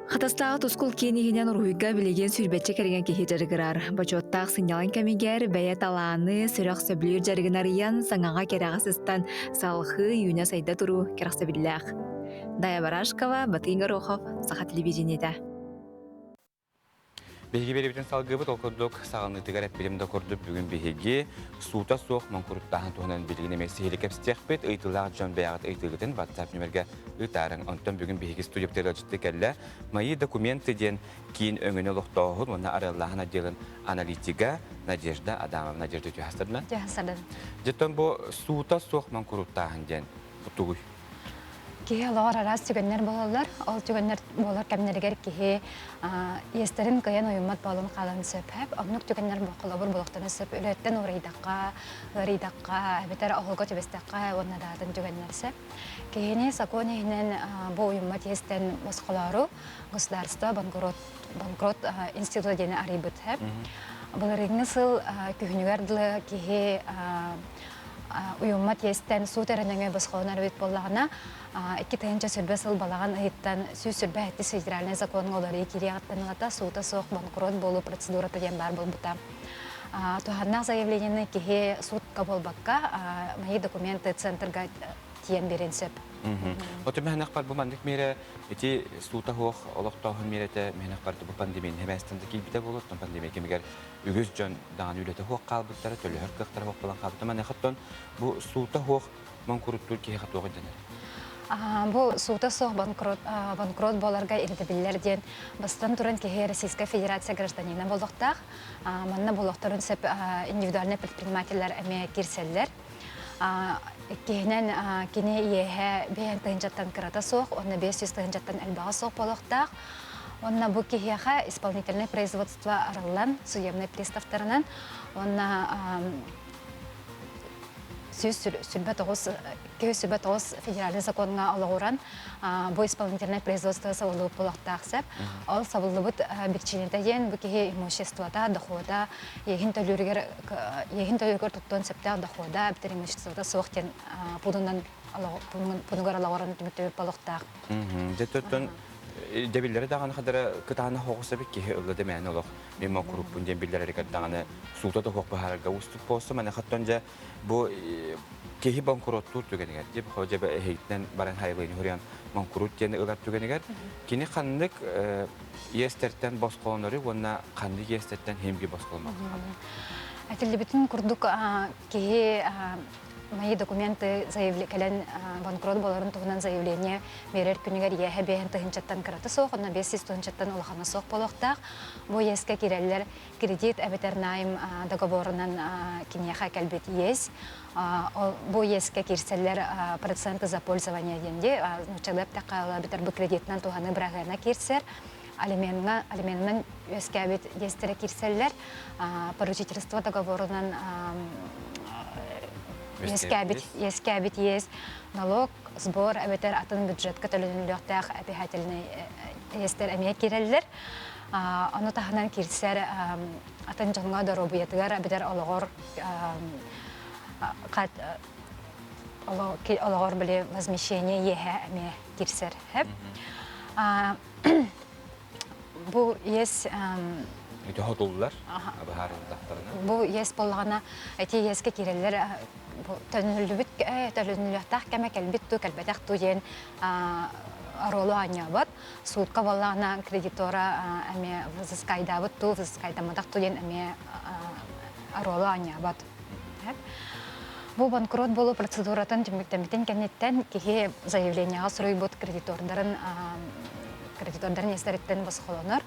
Хатастааҕы тускул киин иһинэн уруһуйга билигин сүүрбэччэ кэриҥэ киһи дьарыгырар. Бочуоттаах сынньалаҥ кэмигэр бэйэ талааны, сүрэх сөбүлүүр дьарыгын арыйан, саҥаҕа кэрэҕэ сыстан, салҕыы үүнэ-сайда туруу кэрэхсэбиллээх. Дая Барашкова, Батый Горохов, Саха телевидениетэ. Биһиги биэрэбитин салгыыбыт, ол курдук саҕаланыытыгар эппитим да курдук бүгүн биһиги суута суох моҥкуруттааһын туһунан билигин эмиэ сиһили кэпсиэхпит. Ыйытыылаах дьон бэйэҕит ыйытыыгытын WhatsApp нүмергэ ыытаарыҥ. Онтон бүгүн биһиги студия ыалдьытты кэллэ. Мои документы диэн киин өҥөнү олохтооһун уонна арыаллааһын отделын аналитига Надежда Адамовна. Надежда Киһи олоҕор араас түгэннэр буолаллар. Ол түгэннэр буолар кэмнэригэр киһи иэстэрин кыайан уйуммат буолан хаалан сөп. Оннук түгэннэр холобур буолуохтарын сөп. Үлэттэн уурайдахха, ыарыйдахха, эбэтэр оһолго түбэстэххэ уонна да атын түгэннэр сөп. Киһини сокуон иһинэн бу уйуммат иэстэн босхолоору государство банкрот, банкрот института диэни арыйбыт. Былырыыҥҥы сыл күһүнүгэр дылы киһи уйуммат иэстэн суут эрэ нөҥүө босхолонор эбит буоллаҕына, 2020 сыл балаҕан ыйыттан 127 федеральнай законҥа уларыйыы киириэҕиттэн ылата суута суох банкрот буолуу процедурата диэн баар буолбута. Туһааннаах заявлениены киһи суутка буолбакка, мои документы центрга тиийэн биэриэн сөп. Оту мэһэнэх бу маннык миэрэ ити суута суох олохтооһун миэрэтэ мэһэнэх барда бу пандемияны хэбээстэн да киирбитэ буолуо, пандемия кэмигэр үгүс дьон даҕаны үлэтэ суох хаалбыттара, төлөһөр кыахтара суох буолан хаалбыта. Маныаха бу суута суох моҥкуруттуур киһиэхэ туох ирдэнэр? Бу суута суох банкрот, банкрот буоларга ирдэбиллэр диэн бастатан туран киһи Российскай Федерация гражданина буолуохтаах. Манна буолуохтарын сөп индивидуальнай предпринимателлэр эмиэ киирсэллэр. Иккиһинэн, кини иэһэ биэһэн тыһыынчаттан кырата суох уонна 500 тыһыынчаттан элбэҕэ суох буолуохтаах. Уонна бу киһиэхэ исполнительнай производство арыллан, судебнай приставтарынан уонна 129 федеральный законҥа олоҕуран бу исполнительнай производство сабыллыбыт буолуохтаах сөп. Ол сабыллыбыт биричиинэтэ диэн бу киһи имуществота, дохода, иэһин төлүүрүгэр иэһин төлүүрүгэр туттуон сөптөөх дохода, эбэтэр имуществота суох диэн пунунан пунугар олоҕуран түмүктүүр буолуохтаах. Дьэ тоттон дэбиллэри даҕаны хадара кытаанах оҕус эбит киһи ылла да мээнэ олох мен моҥкуруппун диэн биллэрэригэр даҕаны суута да суох быһаарарга уустук буолсу маныхаттан дьэ бу киһи банкроттуур түгэнигэр дьэ дьэ эһигитинэн баран хайылыын хуруйан моҥкурут диэн ылар түгэнигэр кини ханнык иэстэртэн босхолонору уонна ханнык иэстэртэн химги босхоломмакка хаалар? Этиллибитин курдук киһи мои документы кэлэн банкрот буоларын туһунан заявление биэрэр күнүгэр иэһэ биэһин тыһыынчаттан кырата суох, онно 500 тыһыынчаттан улахана суох буолуохтаах. Бу иэскэ киирэллэр кредит эбэтэр найм договорунан киниэхэ кэлбит иэс. Бу иэскэ киирсэллэр проценты за пользование диэн дии. Нууччалыы эптэххэ эбэтэр бу кредитынан туһаныы быраһыана киирсэр. Алименҥа алименынан үөскээбит иэстэрэ киирсэллэр. Поручительство договорунан үөскээбит үөскээбит иэс налог, сбор эбэтэр атын бюджетка төлөнүллүөхтээх обязательный иэстэр эмиэ киирэллэр. Ону таһынан киирсэр атын дьоҥҥо доруобуйатыгар эбэтэр олоҕор олоҕор били возмещение иэһэ эмиэ киирсэр. Бу иэс Ити хотуллар быһаарыллахтарына. Бу иэс буоллаҕына ити иэскэ киирэллэр төннүллүбүт төлөнүллүөхтээх кэмэ кэлбит туу кэлбэтэх туу диэн оруолу оонньообот. Суутка буоллаҕына кредитора эмиэ взыскайдаабыт туу взыскайдамматах туу диэн эмиэ оруолу оонньообот. Бу банкрот буолуу процедуратын түмүктэммитин кэнниттэн киһи заявлениеҕа суруйбут кредитордарын кредитордарын иэстэриттэн босхолонор.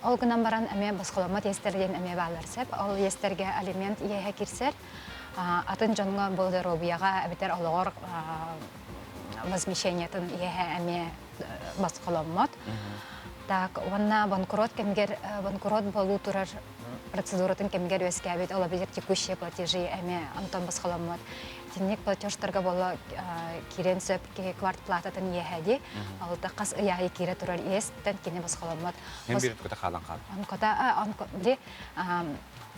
Ол гынан баран эмиэ босхоломмот иэстэр диэн эмиэ бааллар сөп. Ол иэстэргэ алимент иэһэ киирсэр. Атын дьоҥҥо бу доруобуйаҕа эбэтэр олоҕор возмещениетын иэһэ эмиэ босхоломмот. Так, уонна банкрот кэмигэр банкрот буолуу турар процедуратын кэмигэр үөскээбит ол эбэтэр текущие платежи эмиэ онтон босхоломмут. Итинник платежтарга буолла киирэн сөп киһи квартплататын иэһэ дии. Ол да хас ый аайы киирэ турар иэстэн кини босхоломмот. Мен бир кота хаалан хаал. Онкота били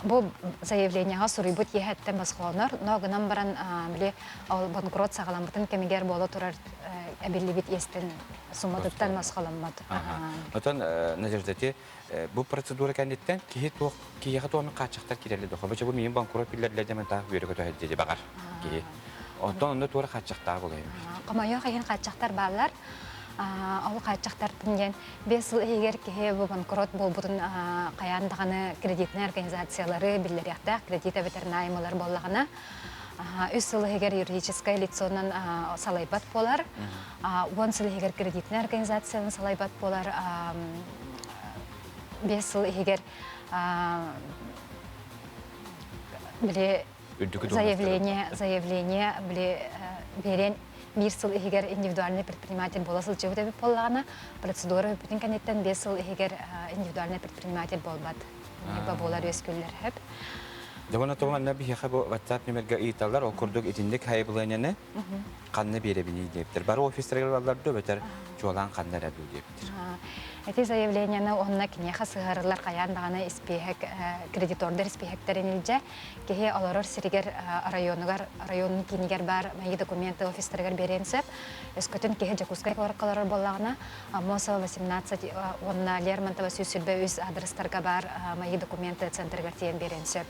бу заявлениеҕа суруйбут иэһэттэн босхолонор, но гынан баран били ол банкрот саҕаламмытын кэмигэр буола турар эбиллибит иэстэн сумматыттан босхоломмот. Отон Надежда ити Бу процедура кэнниттэн киһи туох киһиэхэ туох хааччахтар киирэллэр дохо. Бу бу миин банкрот биллэрилэр дэмэн таах үөрэ көтөһө диэри баҕар киһи. Онтон онно туора хааччахтаах буолар эбит. Хомойуох иһин хааччахтар бааллар. Ол хааччахтартан диэн 5 сыл иһигэр киһи бу банкрот буолбутун хайаан даҕаны кредитнэй организациялары биллэриэхтээх, кредит эбэтэр наймылар буоллаҕына, үс сыл иһигэр юридическай лицонан салайбат буолар, 10 сыл иһигэр кредитнэй организацияны салайбат буолар, 5 сыл иһигэр били заявление заявление били биэрэн. биир сыл иһигэр индивидуальный предприниматель буола сылдьыбыт эбит буоллаҕына, процедура бүппүтүн кэнниттэн 5 сыл иһигэр индивидуальный предприниматель буолбат. Либо буолар үөскүүллэр сөп. Дьэ, туһунан биһиэхэ бу WhatsApp нүмергэ ыйыталлар, ол курдук итинник хайыбылыанньаны ханна биэрэбиний диэбиттэр. Бары офистарыгар бараллар дуу, эбэтэр чуолаан ханна эрэ дуу диэбиттэр. Эти заявлениены онно киниэхэ сыһыарыллар хайаан даҕаны испииһэк кредитордар испииһэктэрин илдьэ киһи олорор сиригэр районугар районун киинигэр баар мои документы офистарыгар биэриэн сөп. Өскөтүн киһи Дьокуускай куоракка олорор буоллаҕына Аммосова 18 уонна Лермонтова 123 адрестарга баар мои документы центрыгар тиийэн биэриэн сөп.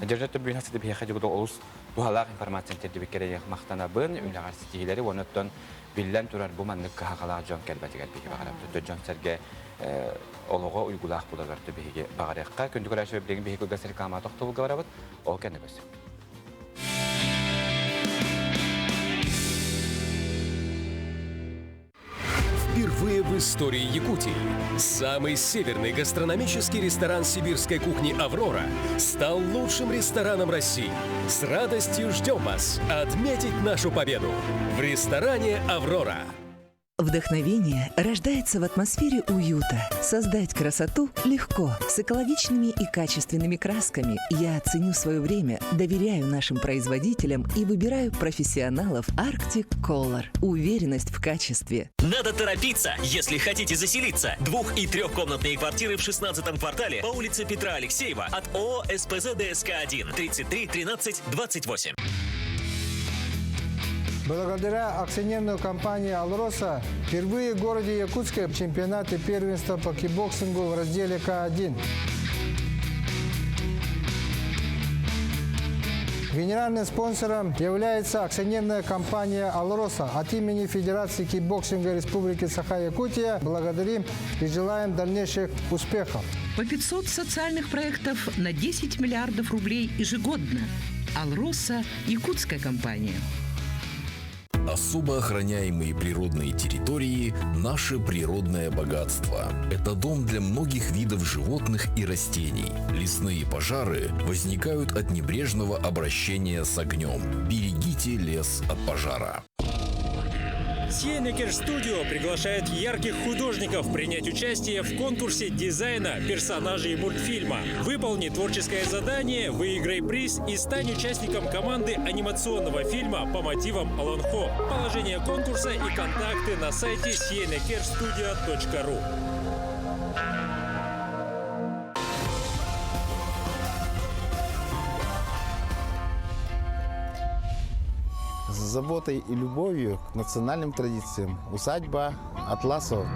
Надежда Тобюна сити биһиэхэ дьугуду олус туһалаах информацияны тиэрдибиккэ махтанабын, үлэҕэр ситиһиилэри уонна оттон биллэн турар бу маннык кыһалҕалаах дьон кэлбэтигэр биһиги баҕарабыт. Дьон-сэргэ олоҕо уйгулаах буоларыгар биһиги баҕарыахха. Күндү көрөөччү билигин биһиги кылгас реклама тохтобулга барабыт. Ол кэннэ көрсүөхпүт. Впервые в истории Якутии самый северный гастрономический ресторан сибирской кухни «Аврора» стал лучшим рестораном России. С радостью ждем вас отметить нашу победу в ресторане «Аврора». Вдохновение рождается в атмосфере уюта. Создать красоту легко, с экологичными и качественными красками. Я ценю свое время, доверяю нашим производителям и выбираю профессионалов Arctic Color. Уверенность в качестве. Надо торопиться, если хотите заселиться. Двух- и трехкомнатные квартиры в 16 квартале по улице Петра Алексеева от ООО «СПЗ ДСК-1» 33 13 28. Благодаря акционерной компании «Алроса» впервые в городе Якутске чемпионаты первенства по кикбоксингу в разделе К1. Генеральным спонсором является акционерная компания «Алроса». От имени Федерации кикбоксинга Республики Саха-Якутия благодарим и желаем дальнейших успехов. По 500 социальных проектов на 10 миллиардов рублей ежегодно. «Алроса» – якутская компания. Особо охраняемые природные территории – наше природное богатство. Это дом для многих видов животных и растений. Лесные пожары возникают от небрежного обращения с огнем. Берегите лес от пожара. Сиенекер Студио приглашает ярких художников принять участие в конкурсе дизайна персонажей мультфильма. Выполни творческое задание, выиграй приз и стань участником команды анимационного фильма по мотивам Олонхо. Положение конкурса и контакты на сайте sienekerstudio.ru. С заботой и любовью к национальным традициям. Усадьба Атласова.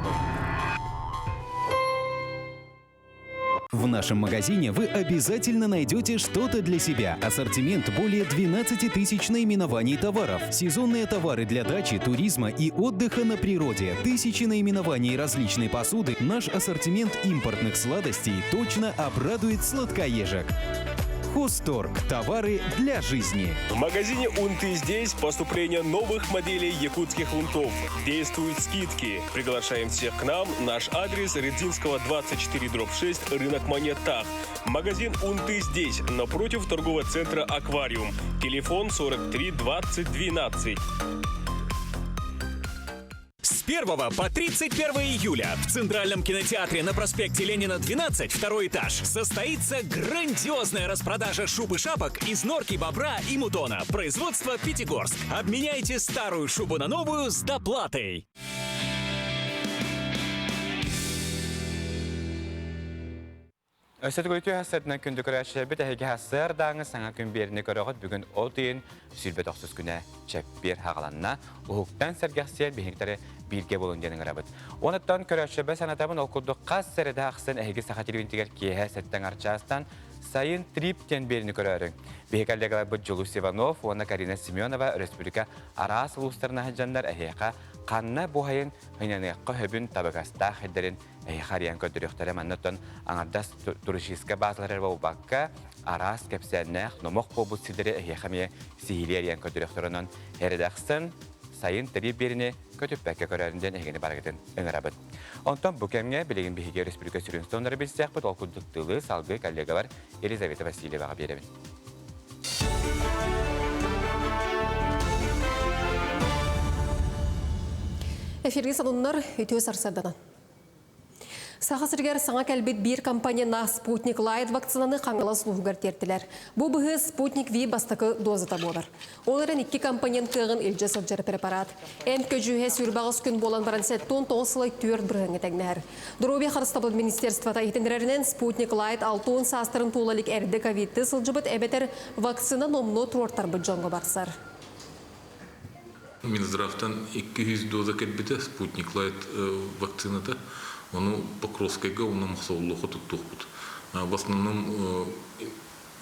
В нашем магазине вы обязательно найдете что-то для себя. Ассортимент более 12 тысяч наименований товаров. Сезонные товары для дачи, туризма и отдыха на природе. Тысячи наименований различной посуды. Наш ассортимент импортных сладостей точно обрадует сладкоежек. Хозторг. Товары для жизни. В магазине «Унты здесь» поступление новых моделей якутских унтов. Действуют скидки. Приглашаем всех к нам. Наш адрес Редзинского 24 дробь 6, рынок монет Тах. Магазин «Унты здесь» напротив торгового центра «Аквариум». Телефон 43 20 12. С 1 по 31 июля в Центральном кинотеатре на проспекте Ленина, 12, второй этаж, состоится грандиозная распродажа шуб и шапок из норки бобра и мутона. Производство Пятигорск. Обменяйте старую шубу на новую с доплатой. Өссө төгүл хассатынан күндү көрөөччүлэрбит эһиги хассыардааҥы саҥа күн биэрини көрөҕүт бүгүн ол тыйын 29 күнэ чэппиэр хаҕаланна уһуктан сэргэхсийэр биһиктары бииргэ буолун диэн ыҥырабыт. Онуттан көрөөччүбэ санатабын ол курдук хас сэрэдэ ахсын эһиги саха телевизионигэр киэһэ сэттэн арчаастан сайын трип диэн биэрини көрөөрүҥ. Биһи коллегаларбыт Дьулус Иванов уонна Карина Семенова республика араас улуустарына сылдьаннар эһиэхэ ханна буһайын хынаныахха хөбүн табыгастаах сирдэрин эһиэхэ арыйан көрдөрүөхтэрэ манна оттон аҥардас туристическай базалар эрэ буолбакка араас кэпсээннээх номох буолбут сирдэри эһиэхэ эмиэ сиһилии арыйан көрдөрүөхтэрэ онон эрэдахсын сайын тэрип биэrini көтүппэккэ көрөөрүн диэн эһигини барыгытын ыҥырабыт. Онтон бу кэмҥэ билигин биһиги республика сүрүн соннары билсиэхпит ол курдук тылы салгыы коллегалар Елизавета Васильеваҕа биэрэбин. Эфиргэ сонуннар үтүө сарсыарданан. Саха сиригэр саҥа кэлбит биир компанияна Спутник Лайт вакцинаны Хаҥалас улууһугар тиэртилэр. Бу быһыы Спутник V бастакы дозата буолар. Ол эрэн икки компонент кыаҕын илдьэ сылдьар препарат. Эмп көдьүүһэ сүүрбэҕис күн буолан баран 79 сылай 4 бырыһыаҥҥа тэҥнэһэр. Доруобуйа харыстабыл министерствота иһитиннэрэринэн Спутник Лайт 60 саастарын туола илик эрдэ ковидтыы сылдьыбыт эбэтэр вакцина номнуо туруортарбыт дьоҥҥо барсар. Минздравтан 200 доза кэлбитэ Спутник Лайт вакцината. Ону Покровскайга уонна Мохсоҕоллооххо туттуохпут. В основном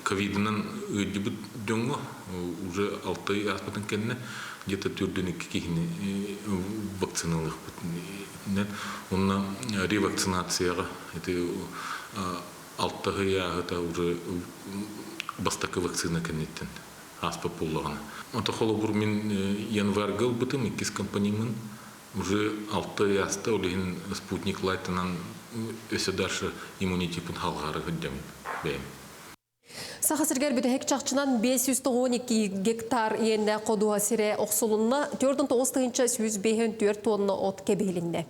ковидынан ыалдьыбыт дьоҥҥо уже алта ый ааспытын кэннэ где-то төрдүн икки киһини вакциналыахпыт. Онно ревакцинацияҕа ити алта ый ааһыта уже бастакы вакцина кэнниттэн ааспыт буоллаҕына. Ото холобур мин январьга ылбытым иккис компаниямын уже алта ый ааста, ол иһин спутник лайтынан өссө дальше иммунитеппын халҕаары сылдьабын бэйэм. Саха сиригэр бүтэһик чахчынан 592 гектар иэннээх ходуһа сирэ охсулунна, 49 154 тонна от кэбиһилиннэ.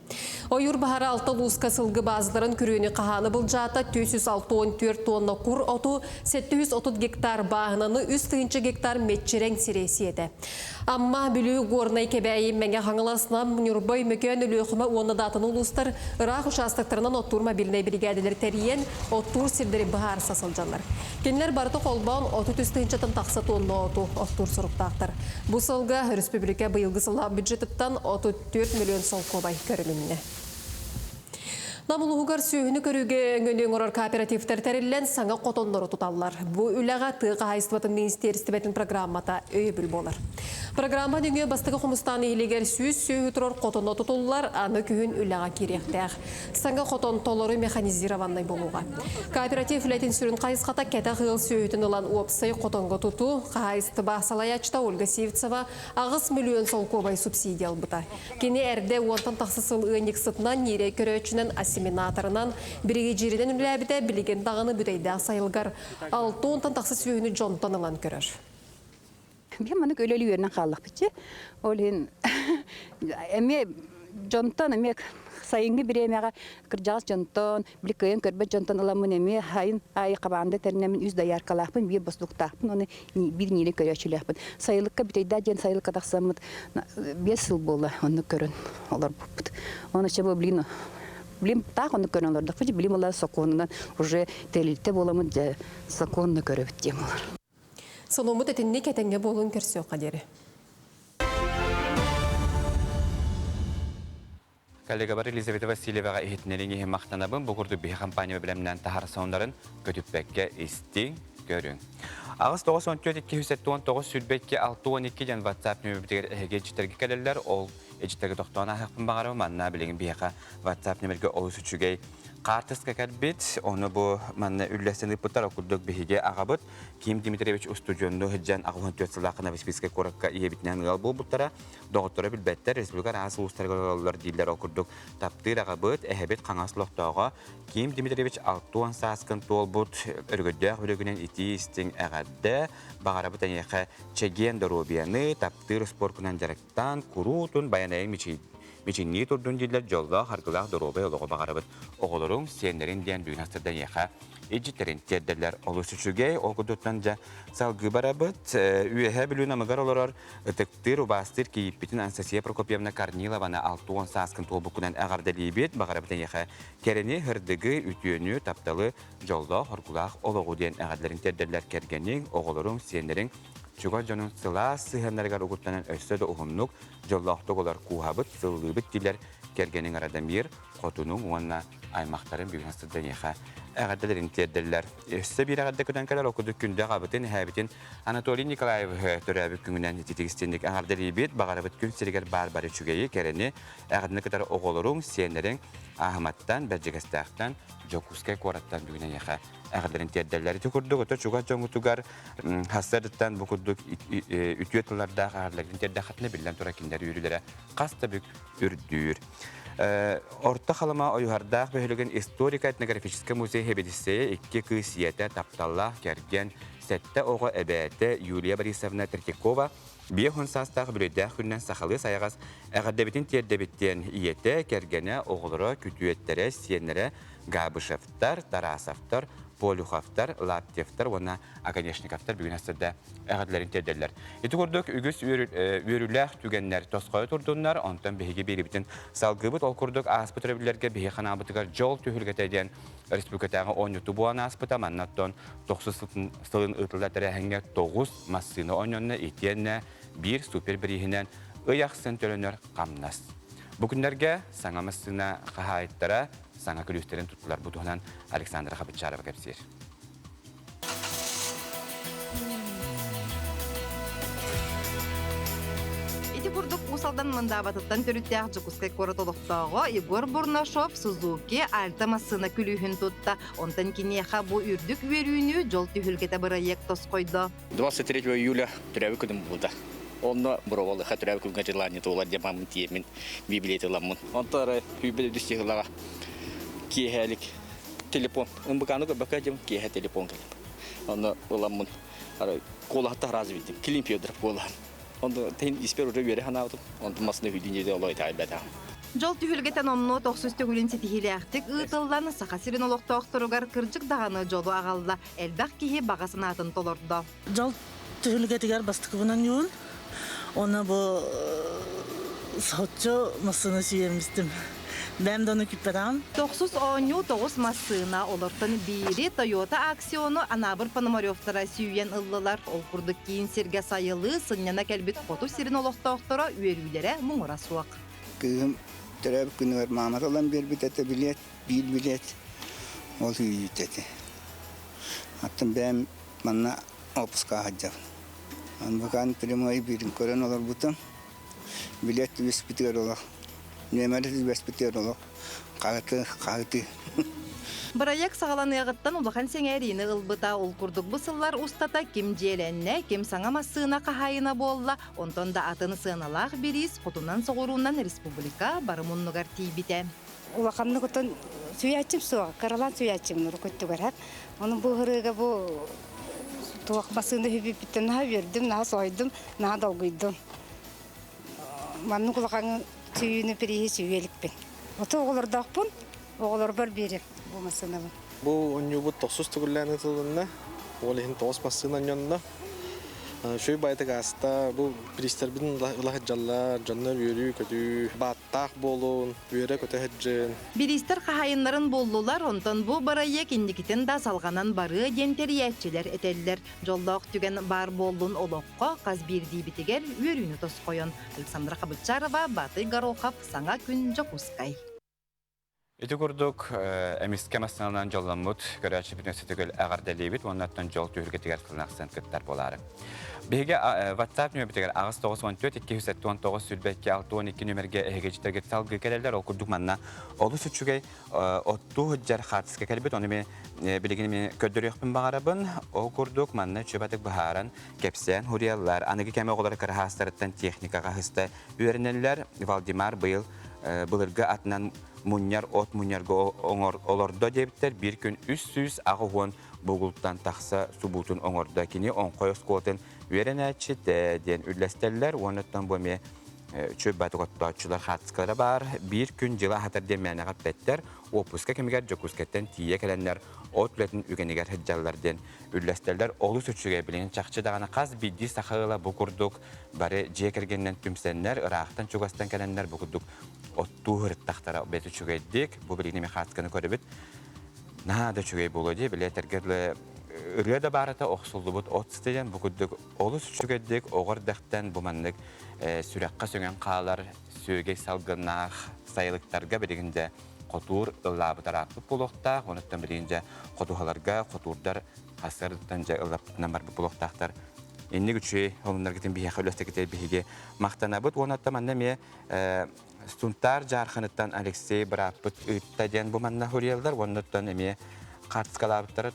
Ойуур баһара алта улууска сылгы баазаларын күрүөнү хаһааны былдьаата, 464 тонна кур оту, 730 гектар бааһынаны, 3000 гектар мэччирэҥ сири сиэтэ. Амма, Бүлүү, Горнай, Кэбээйи, Мэҥэ Хаҥалас, Нам, Ньурба, Өймөкөөн, Өлүөхүмэ уонна Даатаны улуустар ыраах учаастактарынан оттуур мобильнай биригээдэлэр тэрийэн, оттуур сирдэри быһаарса сылдьаллар. Кинилэр барыта холбоон 33 тыһыынчаттан тахса тонна оту оттуур соруктаахтар. Бу сылга өрөспүүбүлүкэ быйылгы сыллаах бюджетыттан 34 миллион солкуобай көрүлүннэ. Нам улууһугар сүөһүнү көрүүгэ өҥөнү оҥорор кооперативтар тэриллэн саҥа хотоннору туталлар. Бу үлэҕэ тыа хаһаайыстыбатын министиэристибэтин программата өйөбүл буолар. Программа нөҥүө бастакы Хомустаан нэһилиэгэр 100 сүөһү турар хотоно тутуллар, аны күһүн үлэҕэ киириэхтээх. Саҥа хотон толору механизированнай буолуоҕа. Кооператив үлэтин сүрүн хайысхата кэтэх ыал сүөһүтүн ылан уопсай хотоҥҥо тутуу, хаһаайыстыба салайааччыта Ольга Сивцева 8 миллион солкуобай субсидия ылбыта. Кини эрдэ уонтан тахса сыл ыанньыксытынан, ньиирэй көрөөччүнэн, ассиминаторынан, биригэдьииринэн үлэлээбитэ, билигин даҕаны бүтэйдээх сайылыгар 6 уонтан тахса сүөһүнү дьонтон ылан көрөр. Биһи маннык үлэлии үөрэнэн хааллахпытчы. Ол иһин эмиэ дьонтон эмиэ сайыҥҥы бириэмэҕэ кырдьаҕас дьонтон, били кыайан көрбөт дьонтон ыламмын эмиэ сайын аайы хамаанда тэринэммин үс дояркалаахпын, биир бостууктаахпын уонна биир ньиирэ көрөөччүлээхпин. Сайылыкка бүтэйдээх диэн сайылыкка тахсаммыт 5 сыл буолла оннук көрөн олорбуппут. Оны чэ бу блин блин таах оннук көрөн олордохпут, билим ыла сокуонунан уже тэрилтэ буоламмыт дьэ сокуонну көрөбүт диэн буолар. Соломмут этинник этэҥҥэ буолун көрсүөххэ диэри. Коллегабар Елизавета Васильеваҕа иһитиннэриҥ иһин махтанабын. Бу курдук биһи компания бэлэмнээн таһар сонуннарын көтүппэккэ истиҥ, көрүҥ. 8 94 279 22 62 диэн WhatsApp нөмербитигэр эһиги эдьиттэргэ кэлэллэр. Ол эдьиттэргэ тохтоон ааһыахпын баҕарабын. Манна билигин биһиэхэ WhatsApp нөмергэ олус үчүгэй хаартыска кэлбит. Ону бу манна үллэстэн ыыппыттар. Ол курдук биһиги аҕабыт Ким Дмитриевич устудьуоннуу сылдьан 84 сыллаах Новосибирскай куоракка ийэбитинэн ыал буолбуттара. Доҕотторо билбэттэр, республика араас улуустарыгар олороллор дииллэр. Ол курдук таптыыр аҕабыт, эһэбит хаҥас олохтооҕо Ким Дмитриевич 60 сааскын туолбут өрөгөйдөөх үлэгүнэн итии-истиҥ эҕэрдэ. Баҕарабыт эйиэхэ чэгиэн доруобуйаны, таптыыр споркунан дьарыктаан, куруутун байанайын мичиҥнии турдун дииллэр дьоллоох, аргылаах доруобай олоҕу баҕарабыт. Оҕолоруҥ, сиэннэриҥ диэн бүгүн астарда эйиэхэ илдьиттэрин тиэрдэллэр. Олус үчүгэй, ол курдуктан дьэ салгыы барабыт. Үөһээ Бүлүү Намыгар олорор ытыктыыр, убаастыыр кийииппитин Анастасия Прокопьевна Корнилованы 60 сааскын туолбуккунан эҕэрдэлиибит. Баҕарабыт эйиэхэ кэрэни, сырдыгы, үтүөнү, тапталы, дьоллоох, оргулаах олоҕу диэн эҕэрдэлэрин тиэрдэллэр кэргэниҥ, оҕолоруҥ, сиэннэриҥ, чугас дьонуҥ сылаас сыһыаннарыгар угуттанан өссө да уһуннук, дьоллоохтук олор кууһабыт, сыллыыбыт дииллэр кэргэниҥ Радомир, хотунуҥ уонна аймахтарын бүгүн сылдьан эйиэхэ эҕэрдэлэрин тиэрдэллэр. Өссө биир эҕэрдэ көтөн кэлэр, ол курдук күндү аҕабытын, эһээбитин Анатолий Николаевиһы төрөөбүт күҥүнэн ититик истиҥник эҕэрдэлиибит. Баҕарабыт күн сиригэр баар бары үчүгэйи, кэрэни, эҕэрдэни кытары оҕолоруҥ, сиэннэриҥ Ааһыматтан, Бэрдьигэстээхтэн, Дьокуускай куораттан бүгүн эйиэхэ эҕэрдэлэрин тиэрдэллэр. Ити курдук ото чугас дьоҥҥутугар хассарыттан бу курдук үтүө тыллардаах эҕэрдэлэрин тиэрдэххитинэ биллэн турар кинилэр үөрүүлэрэ хас да бүк үрдүүр. Орто Халыма Ойуһардаах бөһүөлэгин историко-этнографическай музей сэбиэдиссэйэ икки кыыс ийэтэ тапталлаах кэргэн. Сэттэ оҕо эбээтэ Юлия Борисовна Третьякова 50 саастаах үбүлүөйдээх күнүнэн сахалыы сайаҕас эҕэрдэбитин тиэрдэбит диэн ийэтэ, кэргэнэ, оҕолоро, күтүөттэрэ, сиэннэрэ Габышевтар, Тарасовтар, Полюховтар, Лаптевтар уонна Оконешниковтар бүгүн астырда эҕэрдэлэрин тиэрдэллэр. Ити курдук үгүс үөрүүлээх түгэннэр тосхойо турдуннар, онтон биһиги биэрибитин салгыыбыт. Ол курдук ааспыт өрөбүллэргэ биһи ханаабытыгар дьол түһүлгэтэ диэн республикатааҕы оонньууту буолан ааспыта. Манна оттон тохсус сылын ыытыллар тэрээһиҥҥэ тоҕус массыына оонньонно итиэннэ биир супер бирииһинэн ый ахсын төлөнөр хамнас. Бу күннэргэ саҥа массыына хаһаайыттара саҥа күлүүстэрин туттулар. Бу туһунан Александра Хабычарова кэпсиир. Ити курдук Уус Алдан Мындаабатыттан төрүттээх Дьокуускай куорат олохтооҕо Егор Бурнашов Сузуки Альта массыына күлүүһүн тутта. Онтон киниэхэ бу үрдүк үөрүүнү дьол түһүлгэтэ бырайыак тосхойдо. 23 июля төрөөбүт күнүм буолда. Онно Буровалыха төрөөбүт күҥҥэ желание туолар диэн мамын тиэмин библиотека ыламмын. Онто ара күүбүт үдүс тиһылаҕа киэһэлик телефон МБК-ны көрбөккө дьым киэһэ телефон кэлип. Онно ыламмын ара куолаһатта разы билдим. Клим Федоров куолаһын. Онто тин испер уже үөрэ ханаабытым. Онтон масына хүдүн дьиэде олой таайбатаҕым. Дьол түһүлгэтэ номнуо тохсус төгүлүн ситиһиилээхтик ыытыллан, Саха сирин олохтоохторугар кырдьык даҕаны дьолу аҕалла, элбэх киһи баҕа санаатын толордо. Дьол түһүлгэтигэр бастакыбынан юун, Оны бу соччо массыына сүйэммистим. Бэм да ону киппэтаҕым. Тохсус оонньуу тоҕус массыына, олортон биири Toyota Аксиону Анаабыр Пономаревтара сүүйэн ыллылар. Ол курдук киин сиргэ сайылыы, сынньана кэлбит хоту сирин олохтоохторо үөрүүлэрэ муҥура суох. Кыыһым төрөөбүт күнүгэр маамата ылан биэрбит этэ билиэт, биир билиэт. Ол үүйүүтэ этэ. Аттан бэйэм манна отпускаҕа сылдьабын. Анбакаан прямой эфирин көрөн олорбутум. Билиэт түбэспитигэр олох, нүөмэрэ түбэспитигэр олох хаһыты, хаһыты. Бырайыак саҕаланыаҕыттан улахан сэҥээриини ылбыта. Ол курдук бу сыллар устата ким дьиэлэннэ, ким саҥа массыына хаһаайына буолла, онтон да атын сыаналаах бириис хотунан-соҕуруунан республика бары муннугар тиийбитэ. Улаханнык отон сүүйээччим суоҕа, кыралаан сүүйээччим уруккуттугар. Ону бу ыһырыыга бу туох массыына үһүбүппүттэн наһаа үөрдүм, наһаа соһуйдум, наһаа долгуйдум. Маннык улахан сүүйүүнү прииһи сүүйэ иликпин. Ото оҕолордоохпун, оҕолорбор биэрим бу массыынабын. Бу онньуубут тохсус төгүллээн ытылынна. Ол иһин тоҕус массыына онньонно. Үчүгэй баайытык ааста. Бу бириистэрбин ыла сылдьаллар, дьоннор үөрүү-көтүү, бааттаах буолун, үөрэ-көтө сылдьын. Бириистэр хаһаайыннарын буллулар, онтон бу бырайыак инникитин да салҕанан барыа диэн тэрийээччилэр этэллэр. Дьоллоох түгэн баар буоллун олоххо хас биирдиибитигэр үөрүүнү тосхойон. Александра Хабычарова, Батый Горохов, Саҥа күн, Дьокуускай. Ити курдук, эмискэ массыынанан дьолломмут көрөөччүбүтүн өссө эҕэрдэлиибит уонна оттон дьол түһүлгэтигэр сылын кыттар буолаары. Биһиги WhatsApp нөмербитигэр 894 279 22 62 нөмергэ эһиги салгыы кэлэллэр. Ол курдук манна олус үчүгэй оттуу сылдьар хаартыска кэлбит. Ону мен билигин мен көрдөрүөхпүн баҕарабын. Ол курдук манна үчүгэй быһааран кэпсээн хуруйаллар. Аныгы кэми оҕолоро кыраһаастарыттан техникаҕа хыста үөрэнэллэр. Валдимар быйыл былыргы атынан мунньар от мунньарга олордо диэбиттэр биир күн 380 бугултан тахса субуутун оҥордо. Кини оҥхой оскуолатын үөрэнээччитэ диэн үллэстэллэр. Уонуттан бу эмиэ үчүгэй батык оттооччулар хаартыскалара баар. Биир күн дьыла аһатар диэн мээнэҕэ эппэттэр. Уоппуска кэмигэр Дьокуускайтан тиийэ кэлэннэр от үлэтин үгэнигэр сылдьаллар диэн үллэстэллэр. Олус үчүгэй билигин чахчы даҕаны хас биирдии саха ыала бу курдук бары дьиэ кэргэнинэн түмсэннэр, ыраахтан-чугастан кэлэннэр бу курдук оттуу сырыттахтара бэт үчүгэйдик. Бу билигин эмиэ хаартысканы көрөбүт. Наһаа да үчүгэй буолуо дии, били этэргэ дылы ырыа да баарата охсуллубут от сытыйан бу курдук олус үчүгэйдик оҕо эрдэхтэн бу маннык сүрэххэ сөҥөн хаалар сүөгэй салгыннаах сайылыктарга билигин дьэ хотуур ыллаабыт арааппыт буолуохтаах, онуттан билигин дьэ хотуһаларга хотуурдар хасыарыттан дьэ ыллаппытынан барбыт буолуохтаахтар. Инник үчүгэй олуннаргытын биһиэхэ үлэстэкитэ биһиги махтанабыт. Уонна манна эмиэ Сунтаар Дьаарханыттан Алексей бырааппыт ыытта диэн бу манна суруйаллар. Уонна оттон эмиэ хаартыскалаабыттара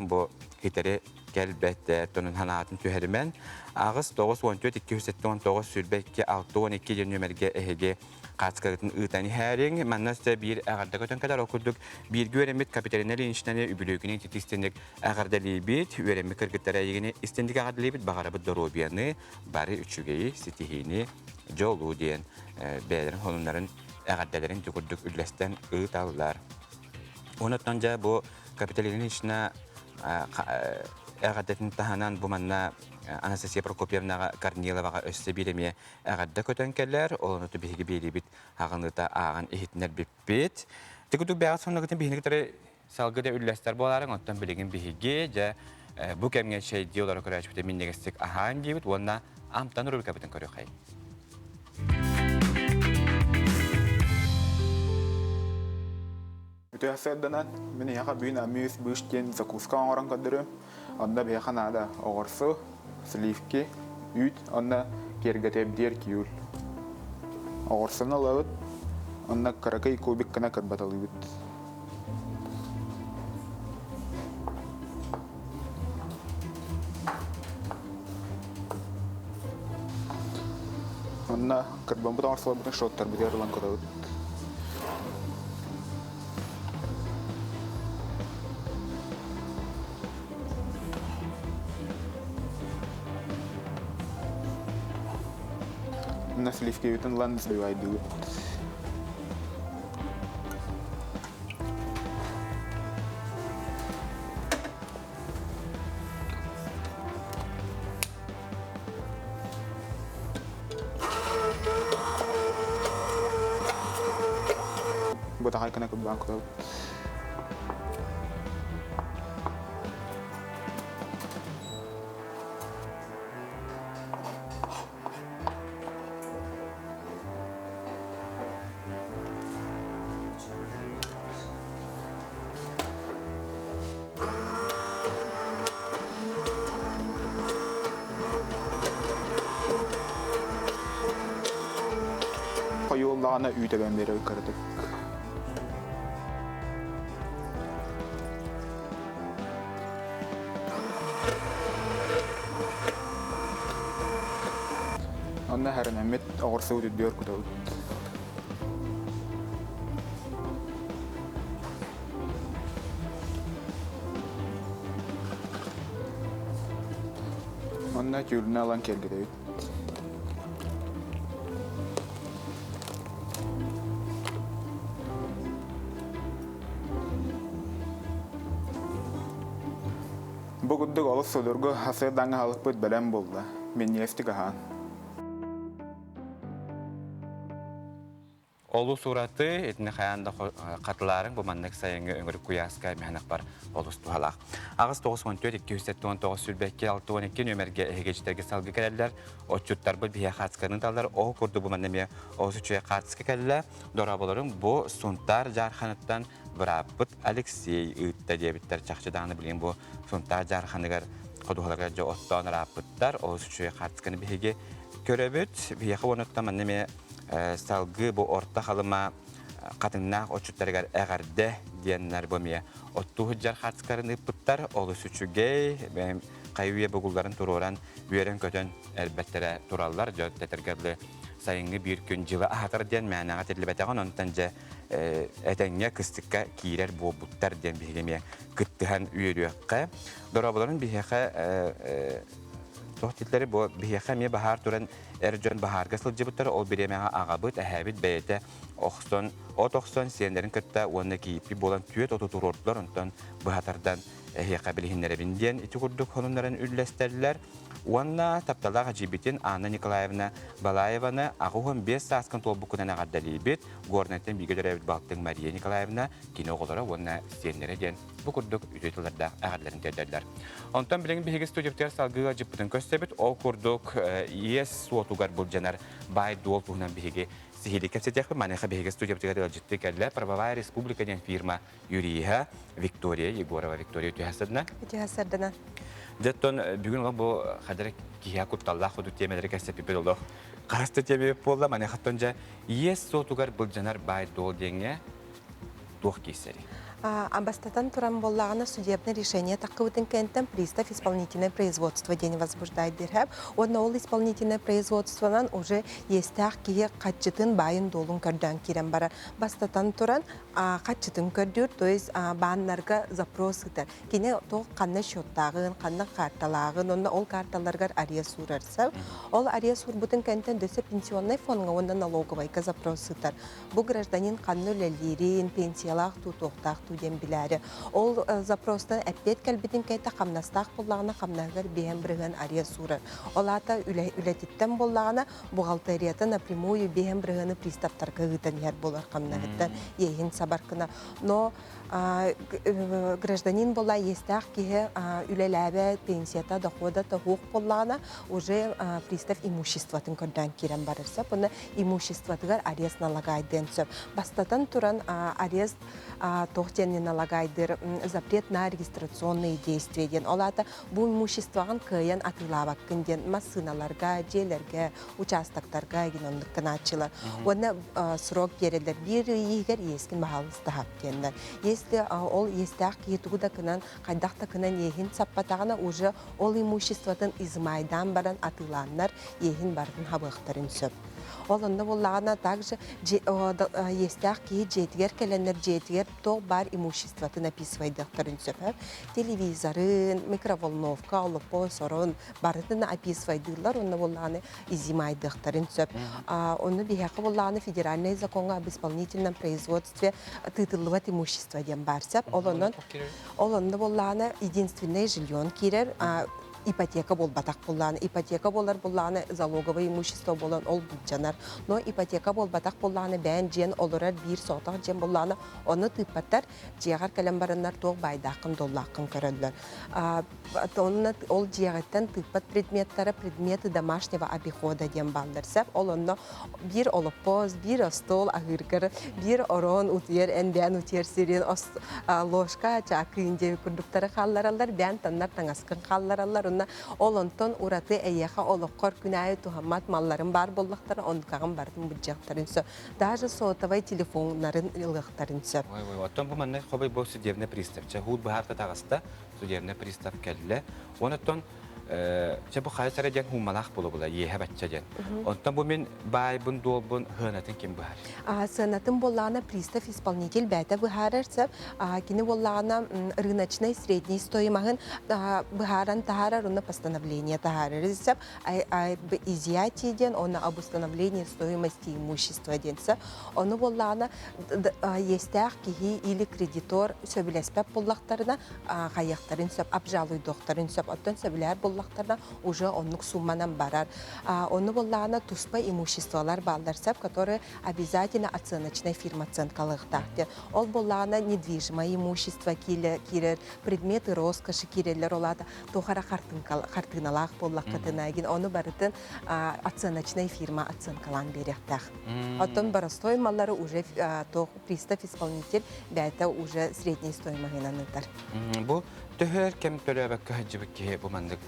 бу хитэри кэлбэт тонун ханаатын түһэримэн 8 9 14 279 22 62 диэн нүөмэргэ эһиги хаацкагытын ыытан иһээриҥ. Манна өссө биир эҕэрдэ көтөн кэлэр. Ол курдук бииргэ үөрэммит Капиталина Ильиничнаны үбүлүөйгүнэн ититистинник эҕэрдэлиибит. Үөрэммит кыргыттара эйигини истинник эҕэрдэлиибит. Баҕарабыт доруобуйаны, бары үчүгэйи, ситиһиини, дьолу диэн бэйэлэрин сонуннарын эҕэрдэлэрин ити курдук үллэстэн ыыталлар. Онон дьэ бу Капиталина Ильинична эҕэрдэтин таһынан бу манна Анастасия Прокопьевнаҕа Корниловаҕа өссө биир эмиэ эҕэрдэ көтөн кэлэр. Ол онуту биһиги биэриибит аҕыныыта ааҕан иһитинэрбиппит. Ити курдук бэйэҕит сонугутун биһиги кытары салгы да үллэстэр буолаарыҥ. Оттон билигин биһиги дьэ бу кэмҥэ чэйдии олоро көрөөччүбүтэ минньигэстик аһаан диибит уонна амтан рубрикабытын көрүөххэйиҥ. Үтүө сырданан, мин эһиэхэ бүгүн амюс быш диэн закуска оҥорон көрдөрүм. Онно биһиэхэ наада оҕурсу, сливки, үүт уонна киэргэтэбдиэр киюль. Оҕурсуну ылабыт, онно кыракый кубик гына кырбаталыыбыт. Онно кырбаммыт оҕурсуларбытын шоттарбытыгар ылан кутабыт. На сливкебитин ылан сбивайдыыбыт. Бытахай кына кырбаан кутабыт. Хойууллаҕына үүт эбэн биэрэр кыратык. Онно хэрэнэммит оҕурсубут үрдүгэр кутабыт. Онно тюрьманы ылан киэргэтэбит. Бу курдук олус судургу асыырдаҥҥа аһылыкпыт бэлэм буолла. Минньигэстик аһаан. Олус ураты, итини хайаан да хатылаарыҥ бу маннык сайыҥҥы өҥүрүк куйааска мэһэнэхпар олус туһалаах. 8 94 279 22 62 нүөмэргэ эһиги салгы кэлэллэр. Отчуттарбыт биһиэхэ хаацканы талар. Ол курдук бу манна эмиэ олус үчүгэй хаацка кэллэ. Дорооболорум бу Сунтаар Дьаарханыттан бырааппыт Алексей ыытта диэбиттэр. Чахчы даҕаны билигин бу Сунтаар Дьаарханыгар ходуһаларыгар дьэ оттоон ырааппыттар. Олус үчүгэй хаацканы биһиги көрөбүт. Биһиэхэ уонуттан манна эмиэ салгыы бу Орто Халыма хатыҥнаах отчуттарыгар эҕэрдэ диэннэр бу эмиэ оттуу сылдьар хаацкарын ыыппыттар. Олус үчүгэй, хайы-үйэ бугулларын туруоран үөрэн-көтөн элбэттэрэ тураллар. Дьэ тэтэргэ дылы сайыҥҥы биир күн дьылы аһатар диэн мээнэҕэ этиллибэтэҕин, онтон дьэ этэҥҥэ кыстыкка киирэр буолбуттар диэн биһиги эмиэ кыттыһан үөрүөххэ. Дорооболорун биһиэхэ туох дииллэри бу биһиэхэ эмиэ баһаар туран эр дьон баһаарга сылдьыбыттар. Ол бириэмэҕэ аҕабыт, эһээбит бэйэтэ охсон, от охсон сиэннэрин кытта уонна кийииппит буолан түөрт оту туруордулар, онтон быһа тардан эһиэхэ билиһиннэрэбин диэн ити курдук сонуннарын үллэстэллэр. Уонна тапталлаах эдьиийбитин Анна Николаевна Балаеваны 85 сааскын туолбуккунан эҕэрдэлиибит. Горнайтан бииргэ төрөөбүт балтыҥ Мария Николаевна, кини оҕолоро уонна сиэннэрэ диэн бу курдук үтүө тыллардаах эҕэрдэлэрин тиэрдэллэр. Онтон билигин биһиги студиябытыгар салгыы ыалдьыппытын көрсөбүт. Ол курдук иэс суотугар былдьанар баай-дуол туһунан биһиги сиһилии кэпсэтиэхпит. Маныаха биһиги студиябытыгар ыалдьыттыы кэллэ Правовая республика диэн фирма юриһа Виктория Егорова. Виктория үтүө сырдына. Үтүө сырдына. Дьэ, бүгүн ол бу хадара киһиэхэ кутталлаах кудук тиэмэлэри кэпсэппиппит олох хараста тиэмэ буолла. Маныаха дьэ иэс суотугар былдьанар баай-дуол диэҥҥэ туох киирсэрий? Бастатан туран буоллаҕына судебное решение таххыбытын кэнтэн пристав исполнительное производство диэни возбуждает диэхэп. Уонна ол исполнительное производствонан уже иэстээх киһи хаччытын баайын-дуолун көрдөөн киирэн барар. Бастатан туран хаччытын көрдүүр, то есть бааннарга запрос ыытар. Кини туох ханна счеттааҕын, ханна карталааҕын, онно ол карталарыгар арест уурарсар. Ол арест уурбутун кэнтэн дөссө пенсионнай фондҥа уонна налоговайга запрос ыытар. Бу гражданин ханна үлэлиирин, пенсиялаах дуу, туохтаах дуу диэн билээри. Ол запростан эппиэт кэлбитин кэннэ хамнастаах буоллаҕына хамнаһыгар 5% арест уурар. Ол аата үлэтиттэн буоллаҕына бухгалтерията напрямую 5 бырыһыаны приставтарга ыытан иһэр буолар хамнаһыттан иэһин сабаркына. Но гражданин буолла иэстээх киһи үлэлээбэт, пенсията, дохода тоһуох буоллаҕына уже пристав имуществотын көрдөөн киирэн барар сөп. Уонна имуществотыгар арест налагайдыан сөп. Бастатан туран арест туох диэн налагайдыр запрет на регистрационные действия диэн. Ол аата бу имуществоҕын кыайан атыылаабаккын диэн массыыналарга, дьиэлэргэ, участоктарга игин оннук гынааччылар. Уонна срок биэрэллэр биир ый иһигэр иэскин баһаалыстаһап диэннэр. Если ол иэстээх киһи тугу да кынан, хайдах да кынан иэһин саппатаҕына уже ол имуществотын изымайдаан баран атыылааннар иэһин барытын хабыахтарын сөп. Ол онно буоллаҕына также иэстээх киһи дьиэтигэр кэлэннэр дьиэтигэр туох баар имуществотын описывайдыахтарын сөп. Телевизорын, микроволновка, олоппо, сорон барытын описывайдыыллар онно буоллаҕына изымайдыахтарын сөп. Онно биһиэхэ буоллаҕына федеральный законҥа об исполнительном производстве тыытыллыбат имущество диэн баар сөп. Ол онон ол онно буоллаҕына единственное жильен киирэр ипотека буолбатах буоллаҕына ипотека буолар буоллаҕына залоговое имущество буолан ол былдьанар. Но ипотека буолбатах буоллаҕына бэйэн дьиэн олорор биир соҕотох дьиэн буоллаҕына ону тыыппаттар дьиэҕэр кэлэн бараннар туох баайдааххын доллааххын көрөллөр. Онно ол дьиэҕиттэн тыыппат предметтара предметы домашнего обихода диэн бааллар сөп. Ол онно биир олоппос, биир остуол аһыыргар, биир орон утуйар эн бэйэн утуйар сирин ложка, чаакыын диэби курдуктары хааллараллар, бэйэн таннар таҥаскын хааллараллар. Онно ол онтон ураты эйиэхэ олоххор күн аайы туһаммат малларын баар буоллахтара, онтукаҕын барытын былдьыахтарын сөп. Даже сотовай телефоннарын ылыахтарын сөп. Ой, ой, оттон бу манна хобой бу судебный пристав. Чэ, хуут быһаарта таҕыста, судебный пристав кэллэ. Онон чэ бу хайа сара диэн хуумалаах була-була, иэһэ бачча диэн. Онтон бу мин баайбын, дуолбун сыанатын ким быһар? Сыанатын буоллаҕына пристав исполнитель бэйэтэ быһаарар сөп. Кини буоллаҕына рыночный средний стоимоһын быһааран таһаарар, уонна постановление таһаарар сөп. Изъятие диэн, уонна об установлении стоимости имущества диэн сөп. Ону буоллаҕына иэстээх киһи или кредитор сөбүлэспэт буоллахтарына хайыахтарын сөп, обжалуйдуохтарын сөп. Оттон сөбүлэһэр буоллахтарына уже оннук сумманан барар. Ону буоллаҕына туспа имуществолар бааллар сөп, которые обязательно оценочная фирма оценкалыахтаах диэн. Ол буоллаҕына недвижимое имущество киирэр, предметы роскоши киирэллэр, ол аата туох эрэ хартыыналаах буоллаххытына эгин ону барытын оценочная фирма оценкалаан биэриэхтээх. Оттон боростой маллары уже пристав исполнитель бэйэтэ уже средней стоимоһынан ытар. Бу төһөр кэм төлөөбөккө сылдьыбыт киһи бу маннык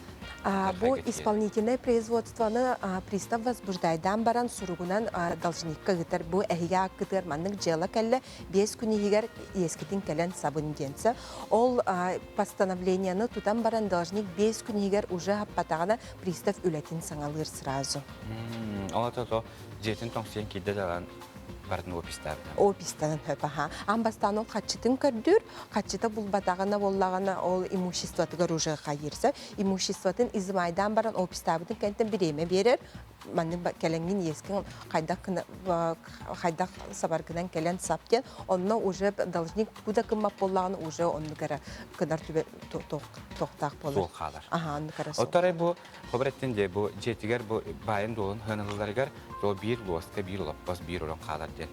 Бу исполнительное производствоны пристав возбуждайдаан баран суругунан должникка ыытар. Бу эһиги ааккытыгар маннык дьыала кэллэ, 5 күн иһигэр иэскитин кэлэн сабын диэнсэ. Ол постановлениены тутан баран должник 5 күн иһигэр уже хаппатаҕына пристав үлэтин саҥалыыр сразу. Ол то дьиэтин тоҥсуйан киирдэ даҕан барытын опистаабыта. Опистанан хөп аха. Аан бастаан ол хаччытын көрдүүр, хаччыта булбатаҕына буоллаҕына ол имуществотыгар уже хайыырса. Имуществотын изымайдаан баран опистаабытын кэнтэн бириэмэ биэрэр. Маннык кэлэҥҥин иэскин хайдах хайдах сабаргынан кэлэн сап диэн. Онно уже должник куда кыммат буоллаҕына уже оннук эрэ кынар түбэ туохтаах буолар. Суол хаалар. Аха, оннук эрэ суол. Оттон бу Хобреттин дьэ бу дьиэтигэр бу баайын дуолун хыаналыларыгар то биир луоска, биир олоппос, биир орон хаалар диэн.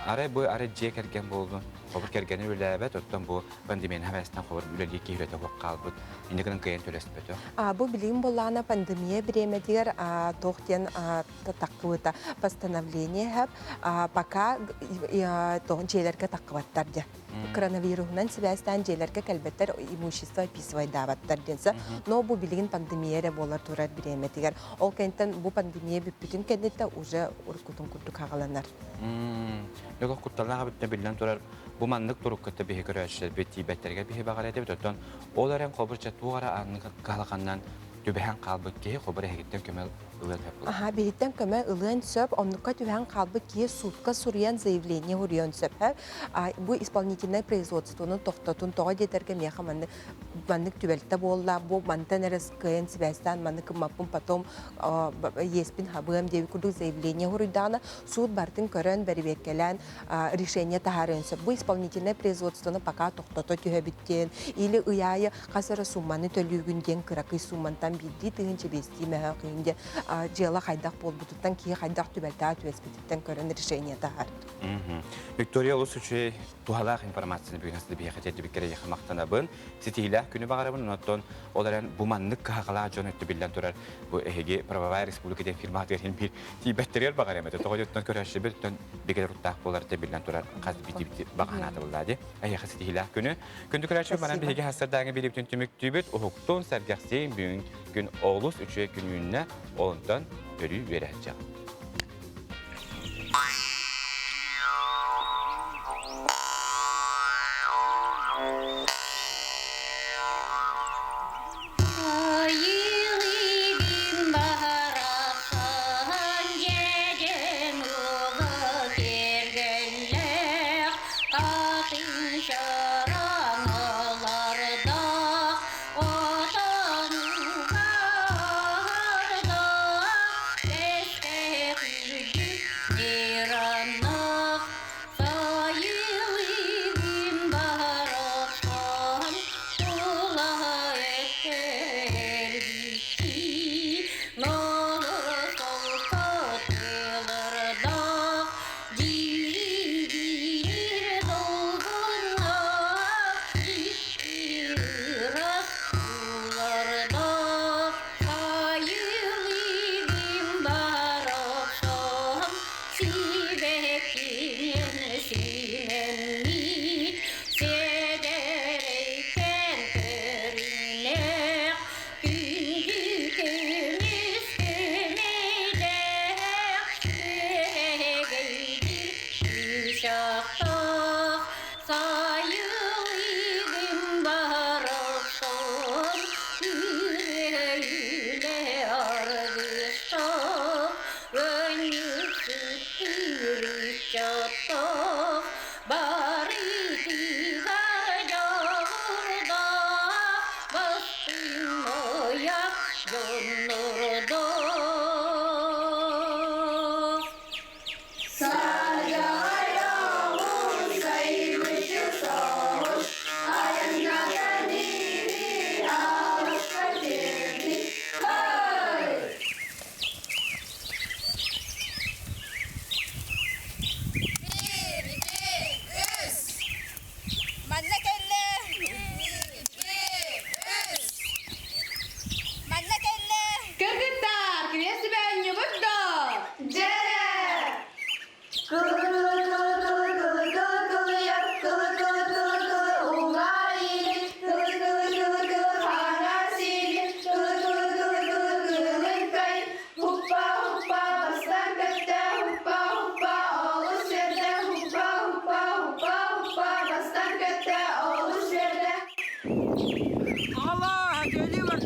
Арай бу арай дьиэ кэргэн буоллун, хобур кэргэни үлэлээбэт, оттон бу пандемияны хабэстэн хобур үлэлии киһи үлэтэ суох хаалбыт, инники гынан кыайан төлөспөтөх. Бу билигин буоллаҕына пандемия бириэмэтигэр туох диэн таххыбыта постановление хэп пока дьиэлэргэ таххыбаттар диэн. Коронавируһунан сибээстээн дьиэлэргэ кэлбэттэр имущество описывайдаабаттар диэн. Но бу билигин пандемия эрэ буолар турар бириэмэтигэр. Ол кэнниттэн бу пандемия бүппүтүн кэнниттэн уже уруккутун курдук хаҕаланар. Олох кутталлаах эбиттэ биллэн турар бу маннык турукката биһи көрөөччүлэрбит тиийбэттэригэр биһи баҕар этибит. Оттон ол эрэн хобурча туох эрэ ааннык кыһалҕаннан түбэһэн хаалбыт киһи хобур эһигиттэн көмө ылыан сөп. Аха, биһиттэн көмө ылыан сөп. Оннукка түһэн хаалбыт киһи суутка суруйан заявление суруйуон сөп. Бу исполнительнай производствоны тохтотун тоҕо диэтэргэ миэхэ маннык маннык түбэлтэ буолла, бу мантан эрэ кыайан сибээстээн маннык гыммаппын потом иэспин хабыам диэбит курдук заявление суруйдаҕына суут бартын көрөн бэрэбиэркэлээн решение таһаарыан сөп. Бу исполнительнай производствоны пока тохтото түһэбит диэн или ый аайы хас эрэ сумманы төлүүгүн диэн кыракый суммантан биирдии тыһыынча биэстии мөһөөх иһин диэн дьыала хайдах буолбутуттан киһи хайдах түбэлтэҕэ түбэспититтэн көрөн решение таһаар. Виктория олус үчүгэй туһалаах информацияны бүгүн астыды биһиэхэ тиэрдибиккэр эйиэхэ махтанабын. Ситиһиилээх күнү баҕарабын, онтон ол эрэн бу маннык кыһалҕалаах дьон өттө биллэн турар бу эһиги правовая республика диэн фирмаҕытыгар иһин биир тиийбэттэригэр баҕарыам этэ. Тоҕо диэттэн көрөөччүбүт өттөн бигэ туруктаах буолар этэ биллэн турар хас биирдии баҕа санаата буоллаа дии. Эһиэхэ ситиһиилээх күнү. Күндү көрөөччү манан биһиги хастардааҥы бириибитин түмүктүүбүт. Уһуктун, сэргэхсиин бүгүн күн олус үчүгэй күн үүннэ. Онтон өрүү үөрэ сылдьаҕын. Айылыгын баһарахсан дьэдьэн уола киэргэллээх, атын чараҥалардаах, отон угардаах, бэстээх үрдүк нейраннаах, сайылыгын баһарахсан Сибэккинэн симэммит, Сэдэрэйтэн көрүннэх, күндү көмүс көмөйдөөх, күөрэгэйдир чыычаахтаах, сайылыгым барахсан, үөрэ аргыстаах, өнньүксүт ыччаттаах, Барытыгар дьоҕурдаах, бастыҥ-мойах дьоннордоох. Саадьаҕай оҕус сайбыччы соҕус, айаннатан иһи алыска тиэрдит. Хай! Биир, икки, үс. Манна кэллэ. Биир, икки, үс. Манна кэллэ. Кыргыттар, кириэс сүбээнньубут доо? Дьэрэ! Кылы кылы кылы кылы кылы кылы кылыйар, кылы кылы кылы кылы уҥаа иили, кылы кылы кылы кылы хаҥаа сиили, кылы кылы кылы кылы кылыҥкай, Хуппа, хуппа, бастан көттө, хуппа, хуппа, олус үөрдэ, хуппа, хуппа, хуппа, хуппа, бастан көттө, олус үөрдэ. Allah, geliyor